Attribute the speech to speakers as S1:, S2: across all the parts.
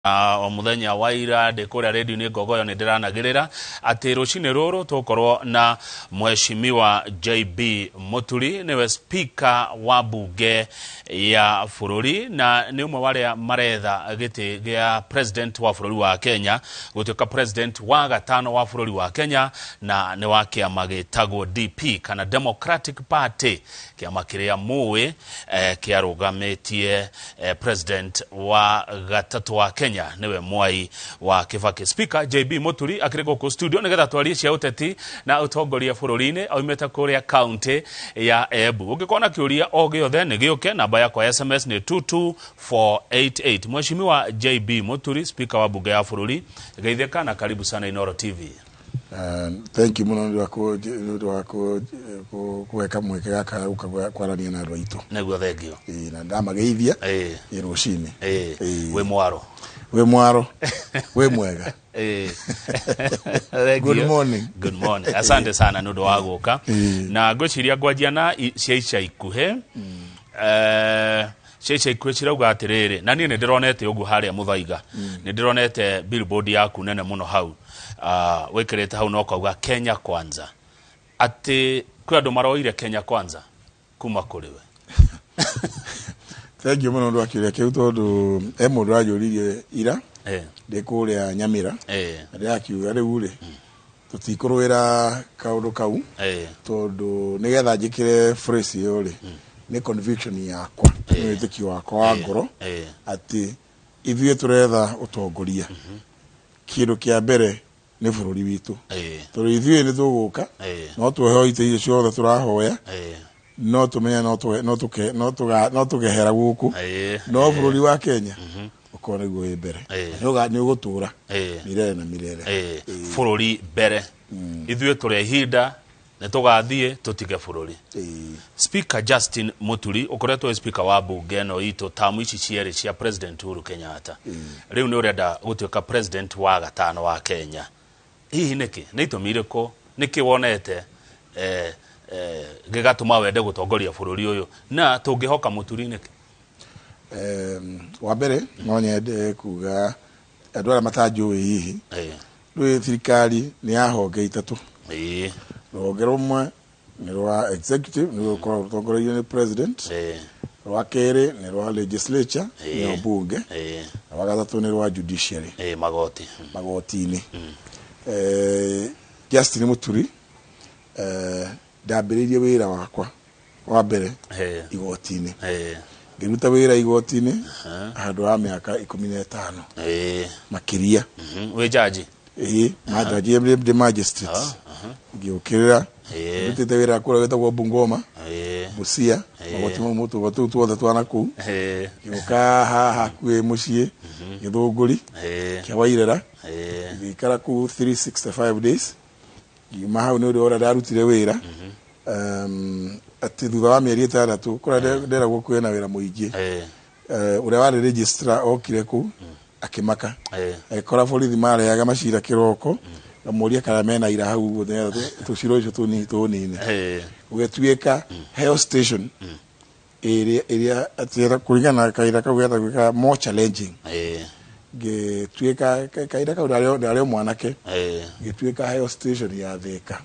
S1: O muthenya wa ira ndĩ kũrĩa rĩndiũ-inĩ Ngogoyo nĩ ndĩranagĩrĩra atĩ rũcinĩ rũrũ tũgũkorwo na Mheshimiwa JB Mũturi, nĩwe speaker wa bunge ya bũrũri na nĩ ũmwe wa arĩa maretha gĩtĩ gĩa president wa bũrũri wa Kenya, gũtuĩka president wa gatano wa bũrũri wa Kenya, na nĩ wa kĩama gĩtagwo DP kana Democratic Party, kĩama kĩrĩa mũĩ kĩarũgamĩtie president wa gatatũ wa Kenya, nĩwe Mwai wa Kibaki. Speaker JB Mũturi akĩrĩ gũkũ studio nĩgetha twarie cia ũteti na ũtongoria bũrũri-inĩ, aumĩte kũrĩa county ya Embu. Ũngĩkorwo na kĩũria o gĩothe nĩ gĩũke, namba yakwa ya SMS nĩ 22488. Mheshimiwa JB Mũturi, speaker wa bunge ya bũrũri, geithĩka na karibu sana Inooro TV.
S2: Thank you mũno nĩ ũndũ wa kũhe kamweke gaka gũka kwarania na andũ aitũ.
S1: Nĩguo, thengio.
S2: Ĩĩ, na ndamageithia ĩ rũcinĩ. Ĩĩ.
S1: Wĩ mwaro?
S2: Wĩ mwaro, wĩ mwega.
S1: Thank
S2: Good
S1: you.
S2: morning.
S1: Good morning. Asante sana nĩ ũndũ wa gũka. Na ngwĩciria ngwanjia na cia ica ikuhĩ. Cia ica ikuhĩ cirauga atĩrĩrĩ, na niĩ nĩ ndĩronete ũguo harĩa Mũthaiga. Nĩ ndĩronete billboard yaku nene mũno hau. Wĩkĩrĩte hau na ũkauga "Kenya Kwanza". Atĩ kwĩ andũ maroire Kenya Kwanza kuma kũrĩ we.
S2: Thank you mũno nĩ ũndũ wa kĩũria kĩu, tondũ he mũndũ ũranjũririe ira ndĩ kũrĩa Nyamĩra na ndĩrakiuga rĩu rĩ tũtikũrũĩra kaũndũ kau, tondũ nĩgetha njĩkĩre phrase ĩyo rĩ, nĩ conviction yakwa, nĩ wĩtĩkio wakwa wa ngoro atĩ ithuĩ tũretha ũtongoria, kĩndũ kĩa mbere nĩ bũrũri witũ, tondũ ithuĩ nĩ tũgũka no tuoheo itĩ icio ciothe tũrahoya, no tũmenye no tũge- no tũke- no tũga- no tũkehera gũkũ, no bũrũri wa Kenya ũkorwo nĩguo wĩ mbere. Nĩ ũgũtũra mirere na mirere.
S1: Bũrũri mbere, ithuĩ tũrĩ ihinda nĩ tũgathiĩ tũtige bũrũri. Speaker Justin Muturi, ũkoretwo wĩ speaker wa bunge ĩno itũ tamu ici cierĩ cia President Uhuru Kenyatta, rĩu nĩ ũrenda gũtuĩka president wa gatano wa Kenya. Hihi nĩkĩ? Nĩ itũmi irĩkũ? Nĩkĩ wonete gĩgatũma wende gũtongoria bũrũri ũyũ, na tũngĩhoka Mũturi nĩkĩ?
S2: Wa mbere no nyende kuga andũ arĩa matanjũĩ hihi, rĩu thirikari nĩ ya honge itatũ. Rũhonge rũmwe nĩ rwa executive, nĩ rũkoragwo rũtongoreirio nĩ president. Rwa kerĩ nĩ rwa legislature, nĩyo bunge. Na rwa gatatũ nĩ rwa judiciary.
S1: Magoti.
S2: Magoti-inĩ. Justin Muturi, ndambĩrĩirie wĩra wakwa wa mbere igoti-inĩ. Ngĩruta wĩra igoti-inĩ handũ ha mĩaka 15 makĩria.
S1: Wĩ jaji?
S2: Ĩĩ, majaji, ndĩ magistrate. Ngĩũkĩrĩra, ndutĩte wĩra kũrĩa gwĩtagwo Bungoma, Busia, magoti mau mũtũgo tũu tuothe twana kũu. Ngĩũka haha hakuhĩ mũciĩ Gĩthũngũri kĩa Wairera, ngĩikara kũu 365 days. Ngiuma hau nĩ ũndũ wa ũrĩa ndarutire wĩra, atĩ thutha wa mĩeri 6 kũrĩa nderagwo kwĩna wĩra mũingĩ, ũrĩa warĩ registrar okire kũu akĩmaka, agĩkora borithi marehaga macira kĩroko, ngamũria kana mena ira hau ũguo nĩgetha tũcira ũcio tũnine. Gũgĩtuĩka heo station ĩrĩa atĩ kũringana na kaira kau getagwo ka more challenging. Ngĩtuĩka kaira kau ndarĩ o mwanake, ngĩtuĩka heo station ya Thika,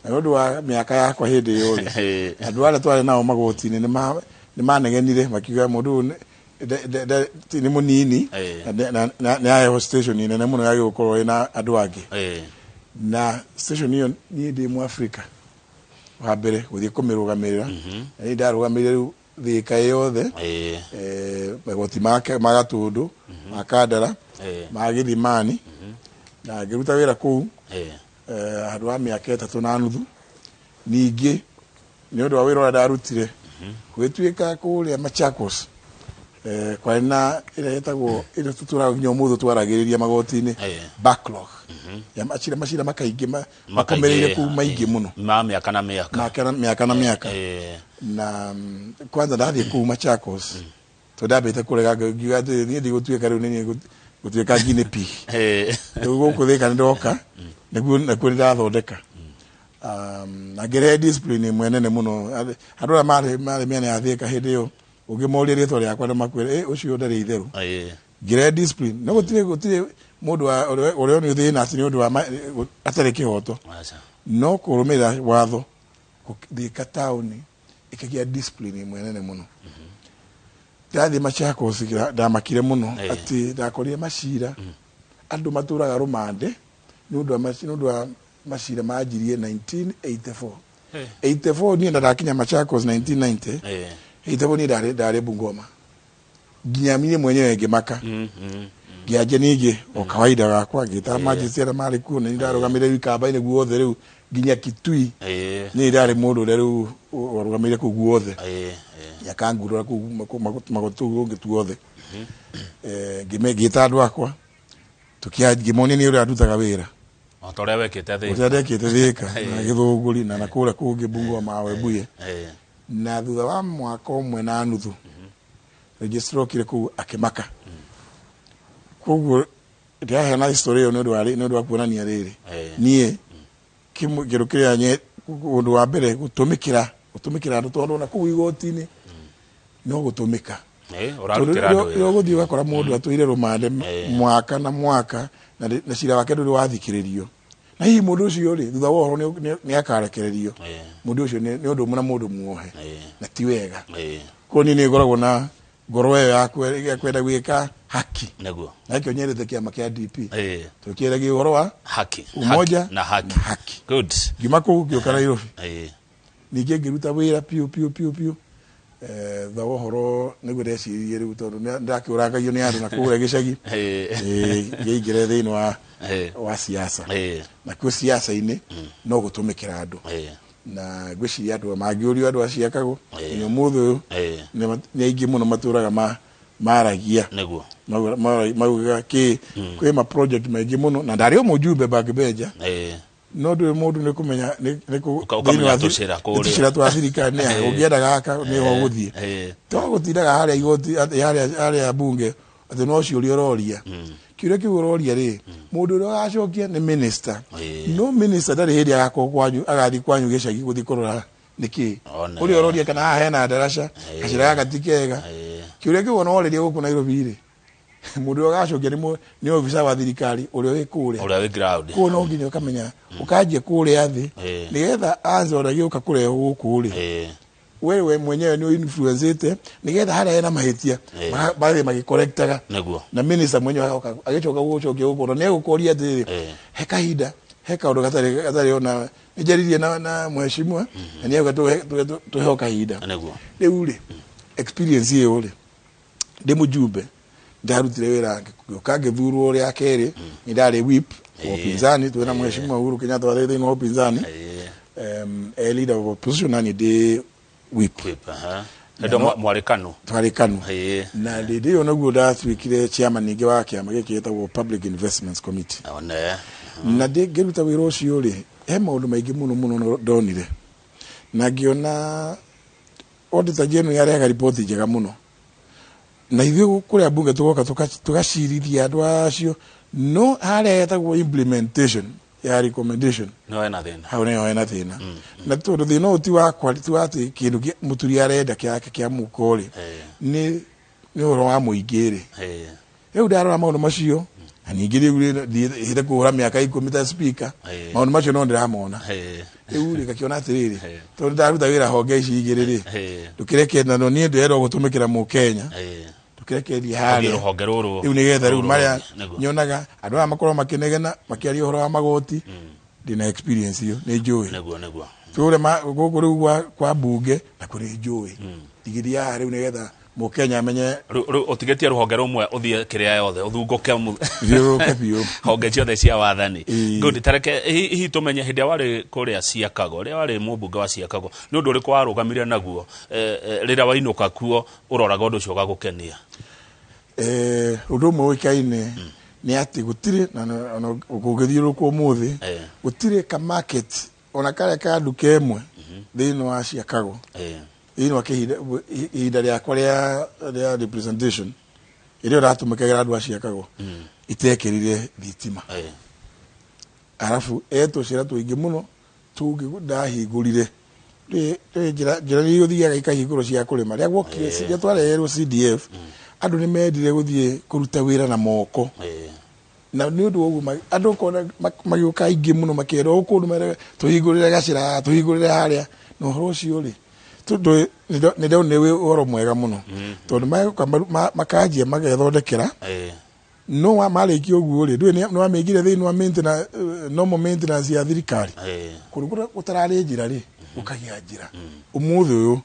S2: na nĩ ũndũ wa mĩaka yakwa hĩndĩ ĩyo rĩ, andũ arĩa twarĩ nao magoti-inĩ nĩ manegenire makiuga mũndũ ũyũ nĩ mũnini na nĩ aheo station nene mũno yagĩrĩirwo gũkorwo ĩna andũ angĩ. Na station ĩyo niĩ ndĩ Mũafrika wa mbere gũthiĩ kũmĩrũgamĩrĩra, na niĩ ndarũgamĩrĩire rĩu Thika yothe, magoti ma Gatũndũ, ma Kandara, ma Gĩthimani, na ngĩruta wĩra kũu handũ ha mĩaka 3.5. Ningĩ nĩ ũndũ wa wĩra ũrĩa ndarutire, gũgĩtuĩka kũrĩa Machakos kwarĩ na ĩrĩa ĩtagwo, ĩrĩa tũtũraga nginya ũmũthĩ twaragĩrĩria magoti-inĩ, backlog ya macira makaingĩ makomereire kũu maingĩ mũno.
S1: Ma mĩaka na mĩaka.
S2: Mĩaka na mĩaka. Na kwanza ndathiĩ kũu Machakos, tondũ ndambĩte kũrega, ngiuga atĩ niĩ ndigũtuĩka rĩu nĩ niĩ gũtuĩka guinea pig. Rĩu gũkũ Thika nĩ ndoka nĩguo nakuo nĩ ndathondeka, na ngĩrehe discipline ĩmwe nene mũno. Andũ arĩa marĩ mĩena ya Thika hĩndĩ ĩyo, ũngĩmoria rĩtwa rĩakwa nĩ makwĩra, "Ĩ, ũcio ndarĩ itherũ." Ngĩrehe discipline, no gũtirĩ mũndũ ũrĩa nĩ thĩna atĩ nĩ ũndũ wa atarĩ kĩhoto. No kũrũmĩrĩra watho, Thika taũni ĩkĩgĩa discipline ĩmwe nene mũno. Ndathiĩ Machakos ndamakire mũno atĩ ndakorire macira andũ matũraga rũmande nĩ ũndũ wa macira manjirie 1984. 84 niĩ ndakinya Machakos 1990. 84 niĩ ndarĩ Bungoma. Nginya niĩ mwenyewe ngĩmaka. Ngĩanjia ningĩ o kawaida gakwa ngĩta magistrate arĩa marĩ kuo, nĩ ndarũgamĩrĩire Ikamba-inĩ guothe rĩu nginya Kitui. Niĩ ndarĩ mũndũ ũrĩa rĩu warũgamĩrĩire kũu guothe. Nyakangurũra kũu magũtũ kũngĩ tuothe. Ngĩta andũ akwa ngĩmonia nĩ ũrĩa ndutaga wĩra.
S1: O ta ũrĩa wekĩte Thika.
S2: Ũrĩa ndekĩte Thika na Gĩthũngũri na kũrĩa kũngĩ Bungoma Webuye. Na thutha wa mwaka ũmwe na nuthu registrar okire kũu akĩmaka. Koguo ndĩraheana history ĩyo nĩ ũndũ wa kuonania rĩrĩ. Niĩ kĩndũ kĩrĩa ũndũ wa mbere gũtũmĩkĩra andũ tondũ ona kũu igoti-inĩ no gũtũmĩka.
S1: Ũrarutĩra andũ wĩra.
S2: Ũgũthiĩ ũgakora mũndũ atũire rũmande mwaka na mwaka na cira wake ndũrĩ wathikĩrĩrio. Na hihi mũndũ ũcio rĩ thutha wa ũhoro nĩ akarekererio. Mũndũ ũcio nĩ ũndũ ũmwe na mũndũ muohe na ti wega. Koguo niĩ nĩ ngoragwo na ngoro ĩyo ya kwenda gwĩka haki.
S1: Nĩguo.
S2: Na nĩkĩo nyendete kĩama kĩa DP. Tũkĩaragia ũhoro wa
S1: haki,
S2: umoja
S1: na haki.
S2: Haki.
S1: Good.
S2: Ngiuma kũu ngĩũka Nairobi. Ningĩ ngĩruta wĩra piũ piũ piũ piũ. Thutha wa ũhoro nĩguo ndeciririe rĩu tondũ ndakĩũrangagio nĩ andũ na kũrĩa gĩcagi. Ngĩingĩra thĩinĩ wa siasa. Na kuo siasa-inĩ no gũtũmĩkĩra andũ. Na ngwĩciria andũ mangĩũrio andũ acio akagwo nginya ũmũthĩ ũyũ nĩ aingĩ mũno matũraga maragia.
S1: Nĩguo.
S2: Maugaga kĩ kwĩ ma project maingĩ mũno na ndarĩ o mũjumbe backbencher. No ndũĩ mũndũ nĩ kũmenya
S1: ũkamenya tũcĩra kũrĩa.
S2: Tũcĩra twa thirikari nĩ ũngĩenda gaka nĩho ũgũthiĩ. To gũtindaga harĩa igoti harĩa bunge atĩ no ciũria ũroria. Kĩũria kĩu ũroria rĩ mũndũ ũrĩa ũgacokia nĩ minister. No minister ndarĩ hĩndĩ agakorwo kwanyu agathiĩ kwanyu gĩcagi gũthiĩ kũrora nĩkĩ. Ũrĩa ũroria kana haha hena ndaraca gacĩra gaka ti kega. Kĩũria kĩu ona worĩria gũkũ Nairobi rĩ mũndũ ũrĩa ũgacokia nĩ officer wa thirikari ũrĩa wĩ kũrĩa.
S1: Ũrĩa wĩ ground.
S2: Koguo no nginya ũkamenya ũkanjia kũrĩa thĩ nĩgetha answer ũrĩa gĩũka kũrehwo gũkũ rĩ wewe mwenyewe nĩ influence nĩgetha harĩa hena mahĩtia mathiĩ magĩkorektaga.
S1: Nĩguo.
S2: Na minister mwenyewe agoka agĩcoka gũcokia gũkũ na nĩegũkũria atĩrĩrĩ he kahinda he kaũndũ gatarĩ ona nĩnjaririe na mheshimiwa na nĩauga tũheo kahinda.
S1: Nĩguo.
S2: Rĩu rĩ experience ĩyo rĩ ndĩ mũjumbe ndarutire wĩra ngĩũka ngĩthurwo rĩa kerĩ nĩ ndarĩ whip wa upinzani twĩna mheshimiwa Uhuru Kenyatta warĩ thĩinĩ wa upinzani leader of opposition na niĩ ndĩ whip.
S1: Ndo mwarĩ KANU.
S2: Twarĩ KANU. Na hĩndĩ ĩyo nĩguo ndatuĩkire chairman ningĩ wa kĩama gĩkĩ gĩtagwo Public Investments Committee. Na ngĩruta wĩra ũcio rĩ he maũndũ maingĩ mũno mũno ndonire na ngĩona auditor general yarehaga riboti njega mũno na ithuĩ kũrĩa bunge tũgoka tũgacirithia andũ acio no harĩa hetagwo implementation ya recommendation
S1: no hena thĩna
S2: hau nĩho hena thĩna. Na tondũ thĩna ũyũ ti wakwa ti wa atĩ kĩndũ mũturi arenda kĩake kĩa mũhuko rĩ nĩ ũhoro wa mũingĩ rĩ. Rĩu ndarora maũndũ macio na ningĩ rĩu thiĩte kũhũra mĩaka 10 ta speaker maũndũ macio no ndĩramona. Rĩu rĩ ngakĩona atĩrĩrĩ tondũ ndaruta wĩra honge ici igĩrĩ rĩ ndũkĩreke na niĩ ndĩrenda gũtũmĩkĩra mũkenya ndũkĩreke thiĩ harĩa
S1: rũhonge rũrũ
S2: rĩu nĩgetha rĩu marĩa nyonaga andũ aya makorwo makĩnegena makĩaria ũhoro wa magoti ndĩna experience ĩyo nĩ njũĩ.
S1: Nĩguo.
S2: Tũrĩa gũkũ rĩu kwa bunge na kũrĩ njũĩ ndigithia rĩu nĩgetha mũkenya amenye
S1: rĩu ũtigĩtie rũhonge rũmwe ũthiĩ kĩrĩa yothe ũthungũke
S2: thiũrũrũke biũ
S1: honge ciothe cia wathani. Good. Tareke hihi tũmenye hĩndĩ ĩrĩa warĩ kũrĩa Ciakago, rĩrĩa warĩ mũmbunge wa Ciakago nĩ ũndũ ũrĩkũ warũgamire naguo rĩrĩa wainũka kuo ũroraga ũndũ ũcio ũgagũkenia?
S2: Ũndũ ũmwe ũĩkaine nĩ atĩ gũtirĩ na kũngĩthiũrũrũka ũmũthĩ gũtirĩ ka market ona karĩa ka nduka ĩmwe thĩinĩ wa Ciakago thĩinĩ wa ihinda rĩakwa rĩa representation ĩrĩa ũratũmĩkagĩra andũ a Ciakago itekĩrire thitima. Arabu etũcĩra tũingĩ mũno tũngĩ ndahingũrire njĩra nĩ igũthiaga ikahingũrwo cia kũrĩma rĩrĩa gwokire rĩrĩa twareherwo CDF Andũ nĩ mendire gũthiĩ kũruta wĩra na moko. Na nĩ ũndũ wa ũguo andũ ũkona magĩũka aingĩ mũno, makerwo kũndũ merage tũhingũrĩre gacĩra haha, tũhingũrĩre harĩa. Na ũhoro ũcio rĩ, tondũ nĩ ndonire wĩ ũhoro mwega mũno, tondũ magoka makanjia magethondekera. No wa marĩkia ũguo rĩ, ndũĩ nĩ wamĩingĩria thĩinĩ wa normal maintenance ya thirikari. Kũndũ kũrĩa gũtararĩ njĩra rĩ, gũkagĩa njĩra. Ũmũthĩ ũyũ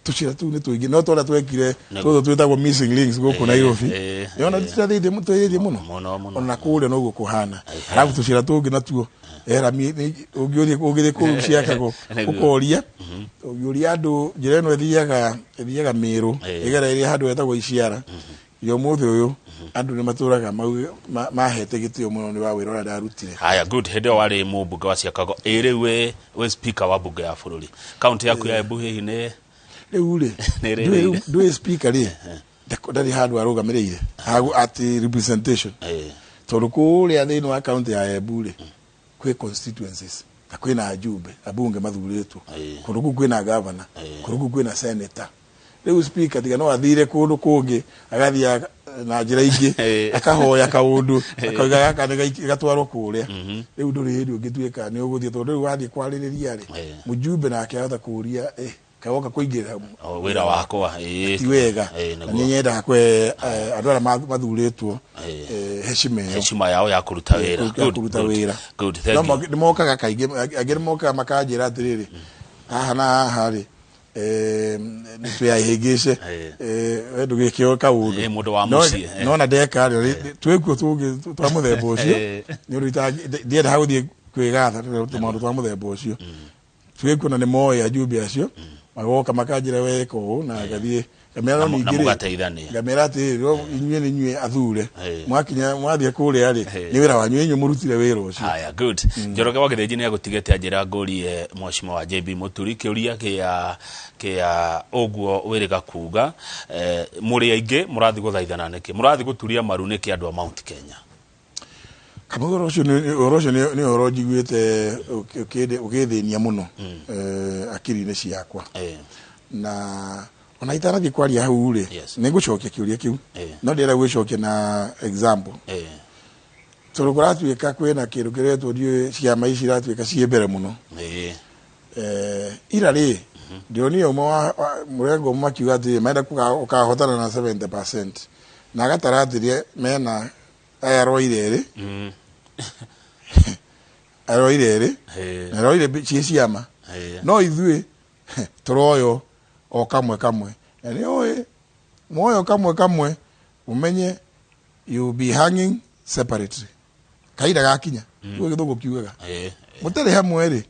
S2: tũcĩra tũu nĩ tũingĩ, no tũrĩa twekire tũtũ twĩtagwo missing links gũkũ Nairobi. Nĩwona tũteithĩtie mũno.
S1: Mũno, mũno.
S2: Ona kũrĩa noguo kũhana. Arabu tũcĩra tũngĩ natuo ũngĩthiĩ ũngĩthiĩ kũu ciakagwo, ũkoria, ũngĩũria andũ njĩra ĩno ĩthiaga Mĩrũ, ĩgereire handũ hetagwo Iciara. Nginya ũmũthĩ ũyũ andũ nĩ matũraga mahete gĩtĩo mũno nĩ wa wĩra ũrĩa ndarutire.
S1: Haya, good. Hĩndĩ ĩyo warĩ mũmbunge wa Ciakago, ĩ rĩu wĩ speaker wa bunge ya bũrũri, kaunti yaku ya Embu hihi nĩ
S2: Rĩu rĩ,
S1: Nĩ rĩ-
S2: ndũĩ speaker rĩ, ndarĩ handũ arũgamĩrĩire hagu atĩ representation, tondũ kũrĩa thĩinĩ wa kaunti ya Embu rĩ, kwĩ constituencies na kwĩna ajumbe, abunge mathurĩtwo. Kũndũ kũu kwĩna governor, kũndũ kũu kwĩna senator. Rĩu speaker tiga no athire kũndũ kũngĩ, agathiĩ na njĩra ingĩ, akahoya kaũndũ, akauga gaka nĩ gatwarwo kũrĩa. Rĩu ndũrĩ hĩndĩ ũngĩtuĩka nĩ ũgũthiĩ, tondũ rĩu wathiĩ kwarĩrĩria rĩ, mũjumbe nake ahota kũũria, kagoka kũingĩrĩra
S1: O, wĩra wakwa.
S2: Ti wega. Na nĩ nyendaga kũhe andũ arĩa mathurĩtwo heshima ĩyo.
S1: Heshima yao ya kũruta wĩra.
S2: Ya
S1: Good,
S2: kũruta
S1: good,
S2: wĩra.
S1: Good, thank
S2: No
S1: you.
S2: nĩ mokaga kaingĩ, angĩ nĩ mokaga makanjĩra atĩrĩrĩ, haha na haha rĩ, nĩ twĩahĩngĩce, we ndũgĩke kaũndũ.
S1: Mũndũ wa mũciĩ.
S2: No na ndeka rĩ, twĩkuo tũngĩ twa mũthemba ũcio, nĩ ũndũ ndiendaga gũthiĩ kwĩgatha tũmaũndũ twa mũthemba ũcio. Twĩkuo na nĩ moĩ ajumbe acio, magoka makanjĩra weka ũũ, na ngathiĩ ngamera. No
S1: Na
S2: ningĩ rĩ,
S1: mũgateithania.
S2: ngamera atĩrĩrĩ, no inyuĩ nĩ inyuĩ athure, mwakinya mwathiĩ kũrĩa rĩ, nĩ wĩra wanyu, inyuĩ mũrutire wĩra ũcio.
S1: Haya, good. Njoroge wa Gĩthĩnji nĩ agũtigĩte anjĩra ngũrie mheshimiwa wa JB Mũturi kĩũria kĩa ũguo wĩrĩga kuga, mũrĩ aingĩ mũrathiĩ gũthaithana nĩkĩ, mũrathiĩ gũturia maru nĩkĩ andũ a Mount Kenya?
S2: Kamau, ũhoro ũcio nĩ ũhoro njiguĩte ũgĩthĩnia mũno akiri-inĩ ciakwa. Na ona itanathiĩ kwaria hau rĩ, nĩ ngũcokia kĩũria kĩu, no ndĩrenda gwĩcokia na example, tondũ kũratuĩka kwĩna kĩndũ kĩretwo, ndiũĩ, ciama ici iratuĩka ciĩ mbere mũno. Ira rĩ, ndĩronire ũmwe wa mũrengo ũmwe makiuga atĩrĩ, marenda gũkahotana na 70%, na agatara atĩrĩ, mena aya roire erĩ, aroire erĩ, na roire ciĩ ciama, no ithuĩ tũroyo o kamwe kamwe. Na nĩ ũĩ mwoyo kamwe kamwe, ũmenye you be hanging separately kahinda gakinya. Nĩguo gĩthũngũ kiugaga. Mũtarĩ hamwe rĩ,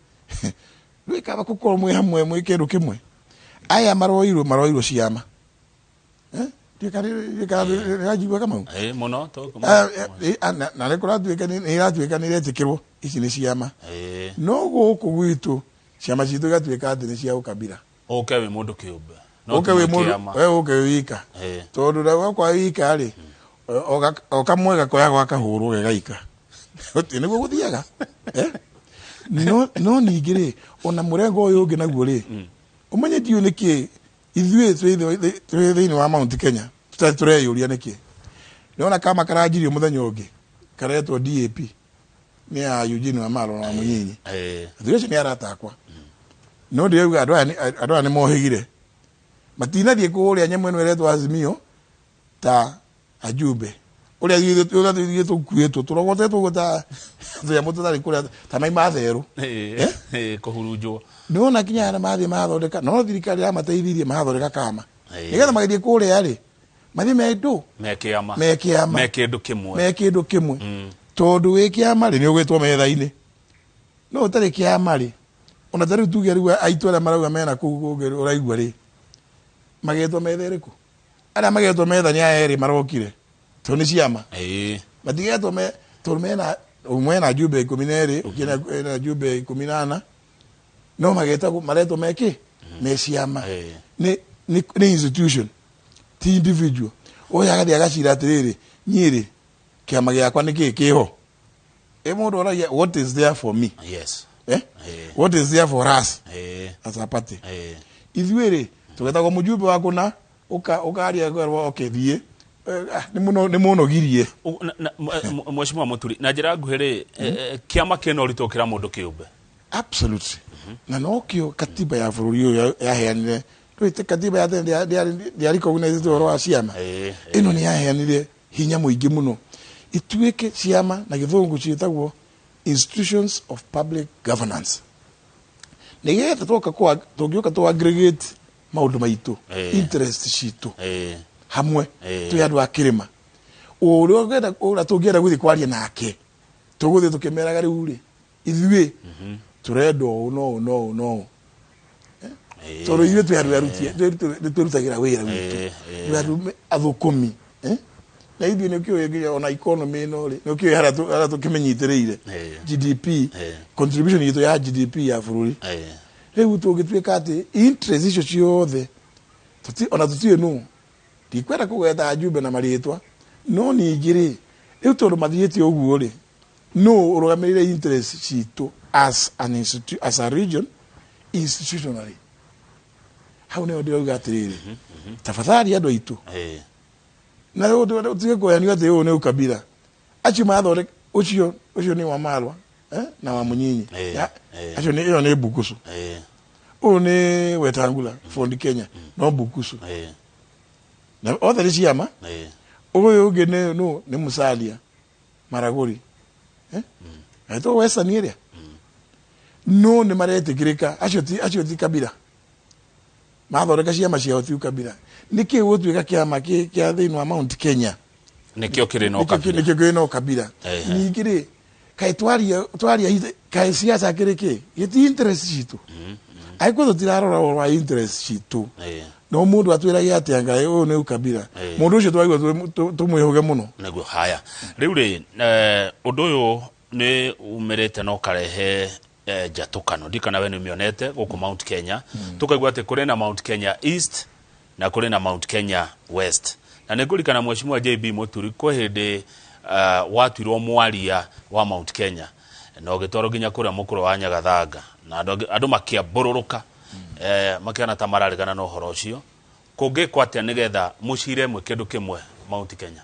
S2: rĩu kaba gũkorwo mwĩ hamwe, mwĩ kĩndũ kĩmwe. Aya maroirwo ciama. Ndiũĩ kana nĩranjigua, Kamau?
S1: Mũno.
S2: Na nĩ kũratuĩka nĩ iratuĩka nĩ iretĩkĩrwo ici nĩ ciama, no gũkũ gwitũ ciama citũ igatuĩka atĩ nĩ cia ũkabira.
S1: Ũke wĩ mũndũ kĩũmbe. No
S2: ũke wĩ
S1: ti
S2: mũndũ
S1: kĩama.
S2: We ũke wĩ wika, tondũ na wakwa wika rĩ, o kamwe gakoyagwo gakahũrwo gegaika. Nĩguo gũthiaga. Eh? No ningĩ rĩ, ona mũrengo ũyũ ũngĩ naguo rĩ, ũmenye ndiũĩ nĩkĩ ithuĩ twĩ thĩinĩ wa Mount Kenya tũtarĩ tũreyũria nĩkĩ. Nĩwona kama karanjirio mũthenya ũngĩ karetwo DAP, nĩ ya Eugene Wamalwa na Mũnyinyi. Athuri acio nĩ arata akwa, no ndĩrauga andũ aya nĩ mohĩgire, matinathiĩ kũrĩa nyamũ ĩno ĩretwo Azimio ta ajumbe ũrĩa ithuĩ tũkuĩtwo tũrogotetwo ũguo ta tũnyamũ tũtarĩ kũrĩa ta mai ma therũ.
S1: Kũhurunjwo.
S2: Nĩwona kinya harĩa mathiĩ mathondeka, no thirikari yamateithirie mathondeka kama, nĩgetha magĩthiĩ kũrĩa rĩ, mathiĩ me ndũ
S1: Me kĩama.
S2: Me kĩama.
S1: Me kĩndũ kĩmwe.
S2: Me kĩndũ kĩmwe, tondũ wĩ kĩama rĩ, nĩ ũgwĩtwo metha-inĩ, no ũtarĩ kĩama rĩ, ona ta rĩu tuge rĩu aitũ arĩa marauga mena kũu kũngĩ, ũraigua rĩ, magetwo metha ĩrĩkũ? Arĩa magetwo metha nĩ aya erĩ marokire, tondũ nĩ ciama. Matigetwo me, tondũ mena ũmwe ena jumbe 12, ũngĩ ena jumbe 14, no magetagwo, maretwo mekĩ? Me ciama. Nĩ institution, ti individual. Ũyũ agathiĩ agacira atĩrĩrĩ, niĩ rĩ, kĩama gĩakwa nĩ kĩĩ kĩho? Ĩ mũndũ oragia, what is there for me? Eh? What is there for us as a party? Ithuĩ rĩ, tũgetagwo mũjumbe wa kũna, ũkaria ũkerwo okay, thiĩ. Nĩ mũnogirie.
S1: Mheshimiwa Muturi, na njĩra nguhĩ rĩ, kĩama kĩna ũritũ gũkĩra mũndũ kĩũmbe?
S2: Absolutely. Na nokĩo katiba ya bũrũri ũyũ yaheanire, ndũĩ katiba ya tene ndĩa recognize ũhoro wa ciama. Ĩno nĩ yaheanire hinya mũingĩ mũno ituĩke ciama, na gĩthũngũ ciĩtagwo institutions of public governance, nĩgetha twoka tũngĩũka tũ aggregate maũndũ maitũ, interest citũ hamwe, twĩ andũ a kĩrĩma, ũrĩa ũngĩenda, ũrĩa tũngĩenda gũthiĩ kwaria nake, tũgũthiĩ tũkĩmeraga rĩu rĩ, ithuĩ tũrenda ũũ no ũũ no ũũ no ũũ, tondũ ithuĩ twĩ andũ aruti, nĩ twĩrutagĩra wĩra witũ, twĩ andũ athũkũmi, eh? Na ithuĩ nĩ ũkĩũĩ nginya ona economy ĩno rĩ, nĩ ũkĩũĩ harĩa tũkĩmĩnyitĩrĩire, GDP, contribution itũ ya GDP ya bũrũri. Rĩu tũngĩtuĩka atĩ interest icio ciothe ona tũtiũĩ nũ, ndikwenda kũgweta njumbe na marĩtwa, no ningĩ rĩ, rĩu tondũ mathiĩte ũguo rĩ, no ũrũgamĩrĩre interest citũ as an institu as a region institutionally? Hau nĩho ndĩrauga atĩrĩrĩ, tafadhali andũ aitũ, na ũtige kũheanio atĩ ũyũ nĩ ukabila. Acio mathondeka ũcio, ũcio nĩ wa Marwa, eh? Na wa Munyinyi. Acio nĩ ĩyo nĩ Bukusu. Ũyũ nĩ Wetangula, Ford Kenya, no Bukusu. Na othe nĩ ciama. Ũyũ ũngĩ nĩ nũ? Nĩ Musalia Maraguri, eh? Etwo Western area, no nĩ maretĩkĩrĩka. Acio ti kabira. Mathondeka ciama ciao ti ukabira. Nĩkĩ gũtuĩka kĩama kĩa thĩinĩ wa Mount Kenya
S1: nĩkĩo kĩrĩ na
S2: nĩkĩo
S1: ũkabira?
S2: Nĩkĩo kĩrĩ na ũkabira. Ningĩ rĩ, kaĩ twaria kaĩ ciaca kĩrĩ kĩ gĩti interest citũ? Angĩkorwo tũtirarora ũhoro wa interest citũ, no mũndũ atwĩrage atĩa ngai ũyũ nĩ ukabira? Mũndũ ũcio twagĩrĩirwo tũmwĩhũge mũno.
S1: Nĩguo. Haya, rĩu rĩ, ũndũ ũyũ nĩ umĩrĩte na ũkarehe njatũkano, ndikana we nĩ ũmĩonete gũkũ Mount Kenya. Tũkaigua atĩ kũrĩ na Mount Kenya East na kũrĩ na Mount Kenya West, na nĩ ngũririkana Mheshimiwa JB Muturi, kwĩ hĩndĩ watuirwo mwaria wa Mount Kenya na ũgĩtwarwo nginya kũrĩa mũkũrũ wa Nyagathanga, na andũ makĩambũrũrũka, makĩona ta mararegana na ũhoro ũcio. Kũngĩkwo atĩa nĩgetha mũcire mwĩ kĩndũ kĩmwe Mount Kenya?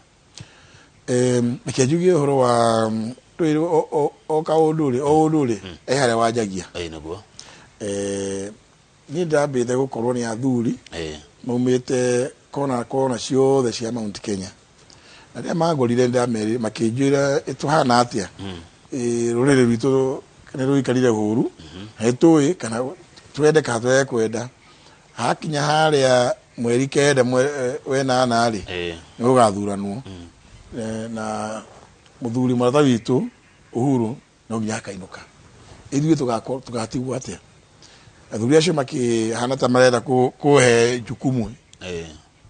S2: Reke njuge ũhoro wa rĩrĩ, o kaũndũ rĩ, o ũndũ rĩ, he harĩa wanjagia.
S1: Ĩĩ, nĩguo.
S2: Niĩ ndambĩte gũkorwo nĩ athuri maumĩte kona kona ciothe cia Mount Kenya, na rĩrĩa mangorire ndamerire, makĩnjĩra tũhana atĩa. Rũrĩrĩ rwitũ nĩ rũikarire ũru, na nĩtũĩ kana twende kana twage kwenda, hakinya harĩa mweri 9 wenana rĩ, nĩ gũgathuranwo. Na mũthuri mũrata witũ Uhuru no nginya akainũka, ithuĩ tũgatigwo atĩa? Athuri acio makĩhana ta marenda kũhe jukumu.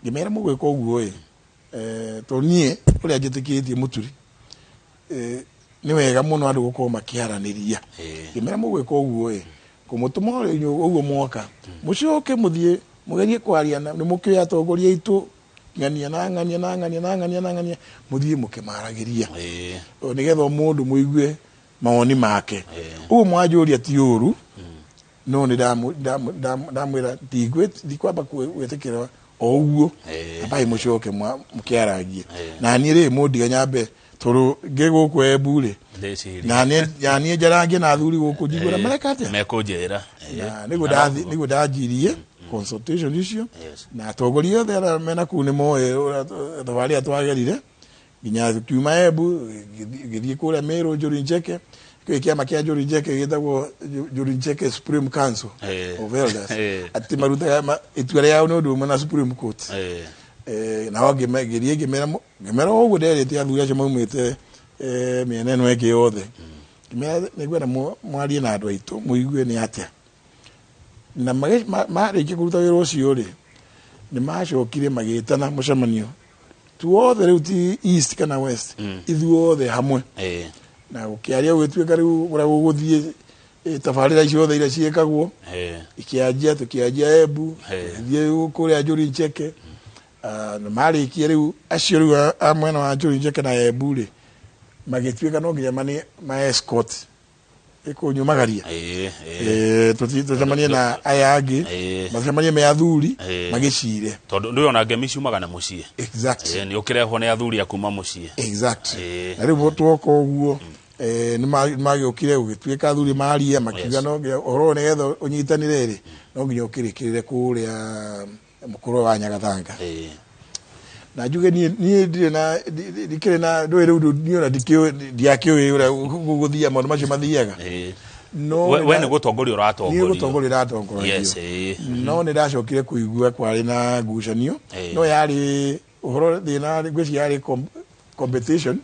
S2: Ngĩmera mũgwĩka ũguo ĩ, tondũ niĩ ũrĩa njĩtĩkĩtie Mũturi, nĩ wega mũno andũ gũkorwo makĩaranĩria. Ngĩmera mũgwĩka ũguo ĩ, kũmũtũma ũrĩa ũguo mwoka, mũcoke mũthiĩ mũgerie kwaria na nĩ mũkĩoĩ atongoria aitũ, ng'ania na ng'ania na ng'ania na ng'ania na ng'ania, mũthiĩ mũkĩmaragĩria, o nĩgetha o mũndũ mũigue mawoni make. Ũguo mwanjũria ti ũru, no nĩ ndamwĩra ndikwamba gwĩtĩkĩra o ũguo. Ambai mũcoke mũkĩarangie na niĩ rĩ, mũndige nyambe, tondũ ngĩ gũkũ Embu rĩ,
S1: Ndĩcirie.
S2: Na niĩ njarangie na athuri gũkũ njigue ũrĩa mareka atĩa.
S1: Mekũnjĩra.
S2: Na nĩguo nĩguo ndanjirie consultation icio, na atongoria othe arĩa mena kũu nĩ moĩ ũrĩa thabarĩ ĩrĩa twagerire nginya tukiuma Embu, ngĩthiĩ kũrĩa Meru, Njuri Ncheke, kĩu kĩama kĩa Njuri Ncheke gĩtagwo Njuri Ncheke Supreme Council of Elders, atĩ marutaga itua rĩao nĩ ũndũ ũmwe na Supreme Court. Nao ngĩthiĩ ngĩmera o ũguo nderĩte athuri acio maumĩte mĩena ĩno ĩngĩ yothe, ngĩmera nĩngwenda mwarie na andũ aitũ mũigue nĩ atĩa. Na marĩkia kũruta wĩra ũcio rĩ, nĩ macokire magĩtana mũcemanio tuothe, rĩu ti East kana West, ithuothe hamwe, na gũkĩaria, gũgĩtuĩka rĩu ũrĩa gũgũthiĩ, tabarĩra ciothe iria ciĩkagwo ikĩanjia, tũkĩanjia Embu, tũgĩthiĩ kũrĩa Njuri Ncheke. Ah, na marĩkia rĩu acio rĩu a mwena wa Njuri Ncheke na Embu rĩ, magĩtuĩka no nginya ma escort. Ĩkũnyumagaria. Tũcemanie na aya angĩ, macemanie me athuri magĩcire.
S1: Tondũ ndũĩ ona ngemi ciumaga na mũciĩ.
S2: Exactly.
S1: Nĩ ũkĩrehwo nĩ athuri a kuma mũciĩ.
S2: Exactly. Na rĩu twoka ũguo, nĩ magĩũkire gũgĩtuĩka athuri maria makiuga no nginya ũhoro ũyũ nĩgetha ũnyitanĩre rĩ, no nginya ũkĩrĩkĩrĩre kũrĩa mũkũrũ wa Nyagathanga. Na njuge niĩ ndirĩ na ndikĩrĩ na ndũĩ rĩu niĩ ona ndikĩũĩ, ndiakĩũĩ ũrĩa gũthiaga maũndũ macio mathiaga. No
S1: we nĩ gũtongoria ũratongorio.
S2: Niĩ gũtongoria ũratongoragio.
S1: Yes.
S2: No nĩ ndacokire kũigua kwarĩ na ngucanio. No yarĩ ũhoro thĩna, ngwĩciria yarĩ competition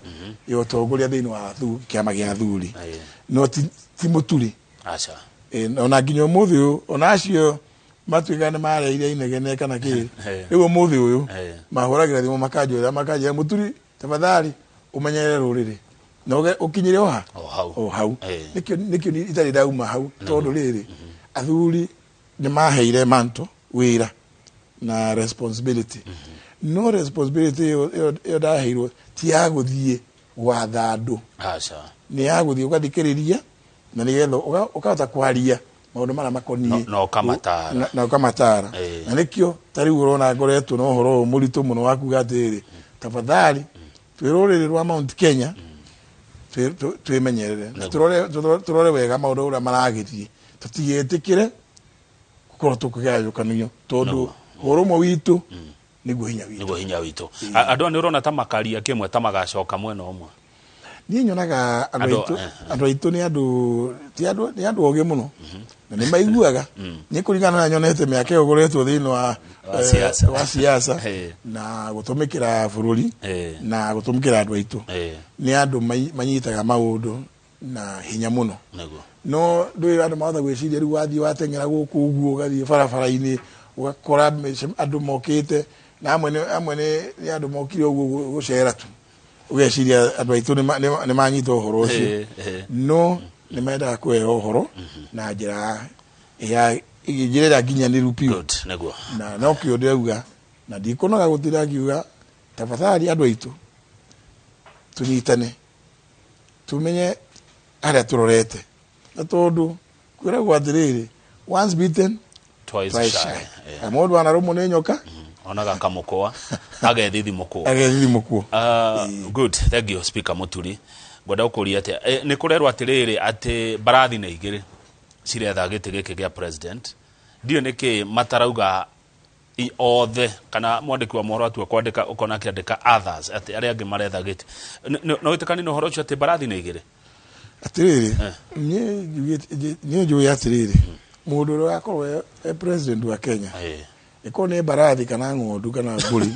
S2: ya ũtongoria thĩinĩ wa kĩama gĩa athuri. No ti Mũturi.
S1: Aca.
S2: Ona nginya ũmũthĩ ũyũ, ona acio matuĩkaga nĩ mareire inegene kana kĩ. Rĩu ũmũthĩ ũyũ, mahũragĩra thimũ makanjĩra, Mũturi, tafadhali ũmenyerere rũrĩrĩ. Na ũkinyire o ha?
S1: O hau.
S2: O hau. Nĩkĩo itarĩ ndauma hau, tondũ rĩrĩ, athuri nĩ maheire manto wĩra na responsibility. No responsibility ĩyo ndaheirwo ti ya gũthiĩ gwatha andũ.
S1: Aca.
S2: Nĩ ya gũthiĩ ũgathikĩrĩria na nĩgetha ũkahota kwaria maũndũ marĩa makoniĩ.
S1: Na ũkamatara.
S2: Na ũkamatara. Na nĩkĩo ta rĩu ũrona ngoretwo na ũhoro ũyũ mũritũ mũno wa kuga atĩrĩrĩ, tafadhali twĩ rũrĩrĩ rwa Mount Kenya, twĩmenyerere. Na tũrore wega maũndũ ũrĩa maragĩthiĩ. Tũtigetĩkĩre gũkorwo tũkĩgayũkanio, tondũ ũrũmwe witũ nĩguo hinya witũ.
S1: Nĩguo hinya witũ. Andũ aya nĩ ũrona ta makaria kĩmwe ta magacoka mwena ũmwe?
S2: Niĩ nyonaga andũ aitũ nĩ andũ, ti andũ, nĩ andũ ogĩ mũno. Na nĩ maiguaga. Nĩ kũringana na nyonete mĩaka ĩyo ngoretwo thĩinĩ
S1: Wa siasa.
S2: wa siasa na gũtũmĩkĩra bũrũri na gũtũmĩkĩra andũ aitũ. Nĩ andũ manyitaga maũndũ na hinya mũno. No ndũĩ andũ mahota gwĩciria rĩu wathiĩ wateng'era gũkũ ũguo ũgathiĩ barabara-inĩ ũgakora andũ mokĩte, na amwe nĩ andũ mokire ũguo gũcera tu. Ũgeciria andũ aitũ nĩ manyita ũhoro ũcio. No nĩ mendaga kũheo ũhoro na njĩra ya njĩra ĩrĩa nginyanĩru biũ.
S1: Good, nĩguo.
S2: Na no kĩo ndĩrauga, na ndikũnoga gũtinda ngiuga tafadhali andũ aitũ tũnyitane, tũmenye harĩa tũrorete. Na tondũ kwĩragwo atĩrĩrĩ, once bitten,
S1: twice
S2: twice
S1: shy.
S2: shy. Na mũndũ anarũmwo nĩ nyoka,
S1: Onaga kamũkwa, agethithimũkwo.
S2: Agethithimũkwo.
S1: Good, thank you Speaker Mũturi. Ngwenda gũkũria atĩa, nĩ kũrerwo atĩrĩrĩ atĩ mbarathi nĩ igĩrĩ ciretha gĩtĩ gĩkĩ gĩa president. Ndiũĩ nĩkĩ matarauga othe, kana mwandĩki wa mohoro atua kwandĩka ũkona akĩandĩka others, atĩ arĩa angĩ maretha gĩtĩ. No wĩtĩkanie na ũhoro ũcio atĩ mbarathi nĩ igĩrĩ?
S2: Atĩrĩrĩ, niĩ njũĩ atĩrĩrĩ, mũndũ ũrĩa ũgakorwo e president wa Kenya, ĩkorwo nĩ mbarathi kana ng'ondu kana mbũri,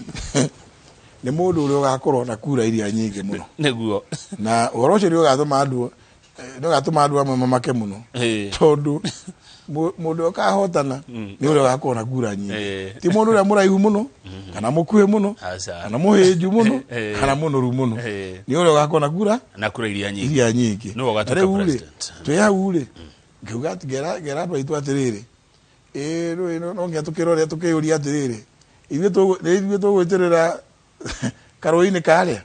S2: nĩ mũndũ ũrĩa ũgakorwo na kura iria nyingĩ mũno.
S1: Nĩguo.
S2: Na ũhoro ũcio nĩ ũgatũma andũ, nĩ ũgatũma andũ amwe mamake mũno. Tondũ mũndũ ũrĩa ũkahotana nĩ ũrĩa ũgakorwo na kura nyingĩ. Ti mũndũ ũrĩa mũraihu mũno, kana mũkuhĩ mũno, kana mũhĩnju mũno, kana mũnoru mũno. Nĩ ũrĩa ũgakorwo na kura
S1: Na kura iria nyingĩ.
S2: Iria nyingĩ.
S1: Nĩwe ũgatuĩka
S2: Na rĩu rĩ,
S1: president.
S2: twĩ hau rĩ, ngiuga atĩ ngera andũ aitũ atĩrĩrĩ, rĩu no nginya tũkĩrore tũkĩyũria atĩrĩrĩ, nĩ ithuĩ tũgwĩtĩrĩra karũĩ-inĩ karĩa?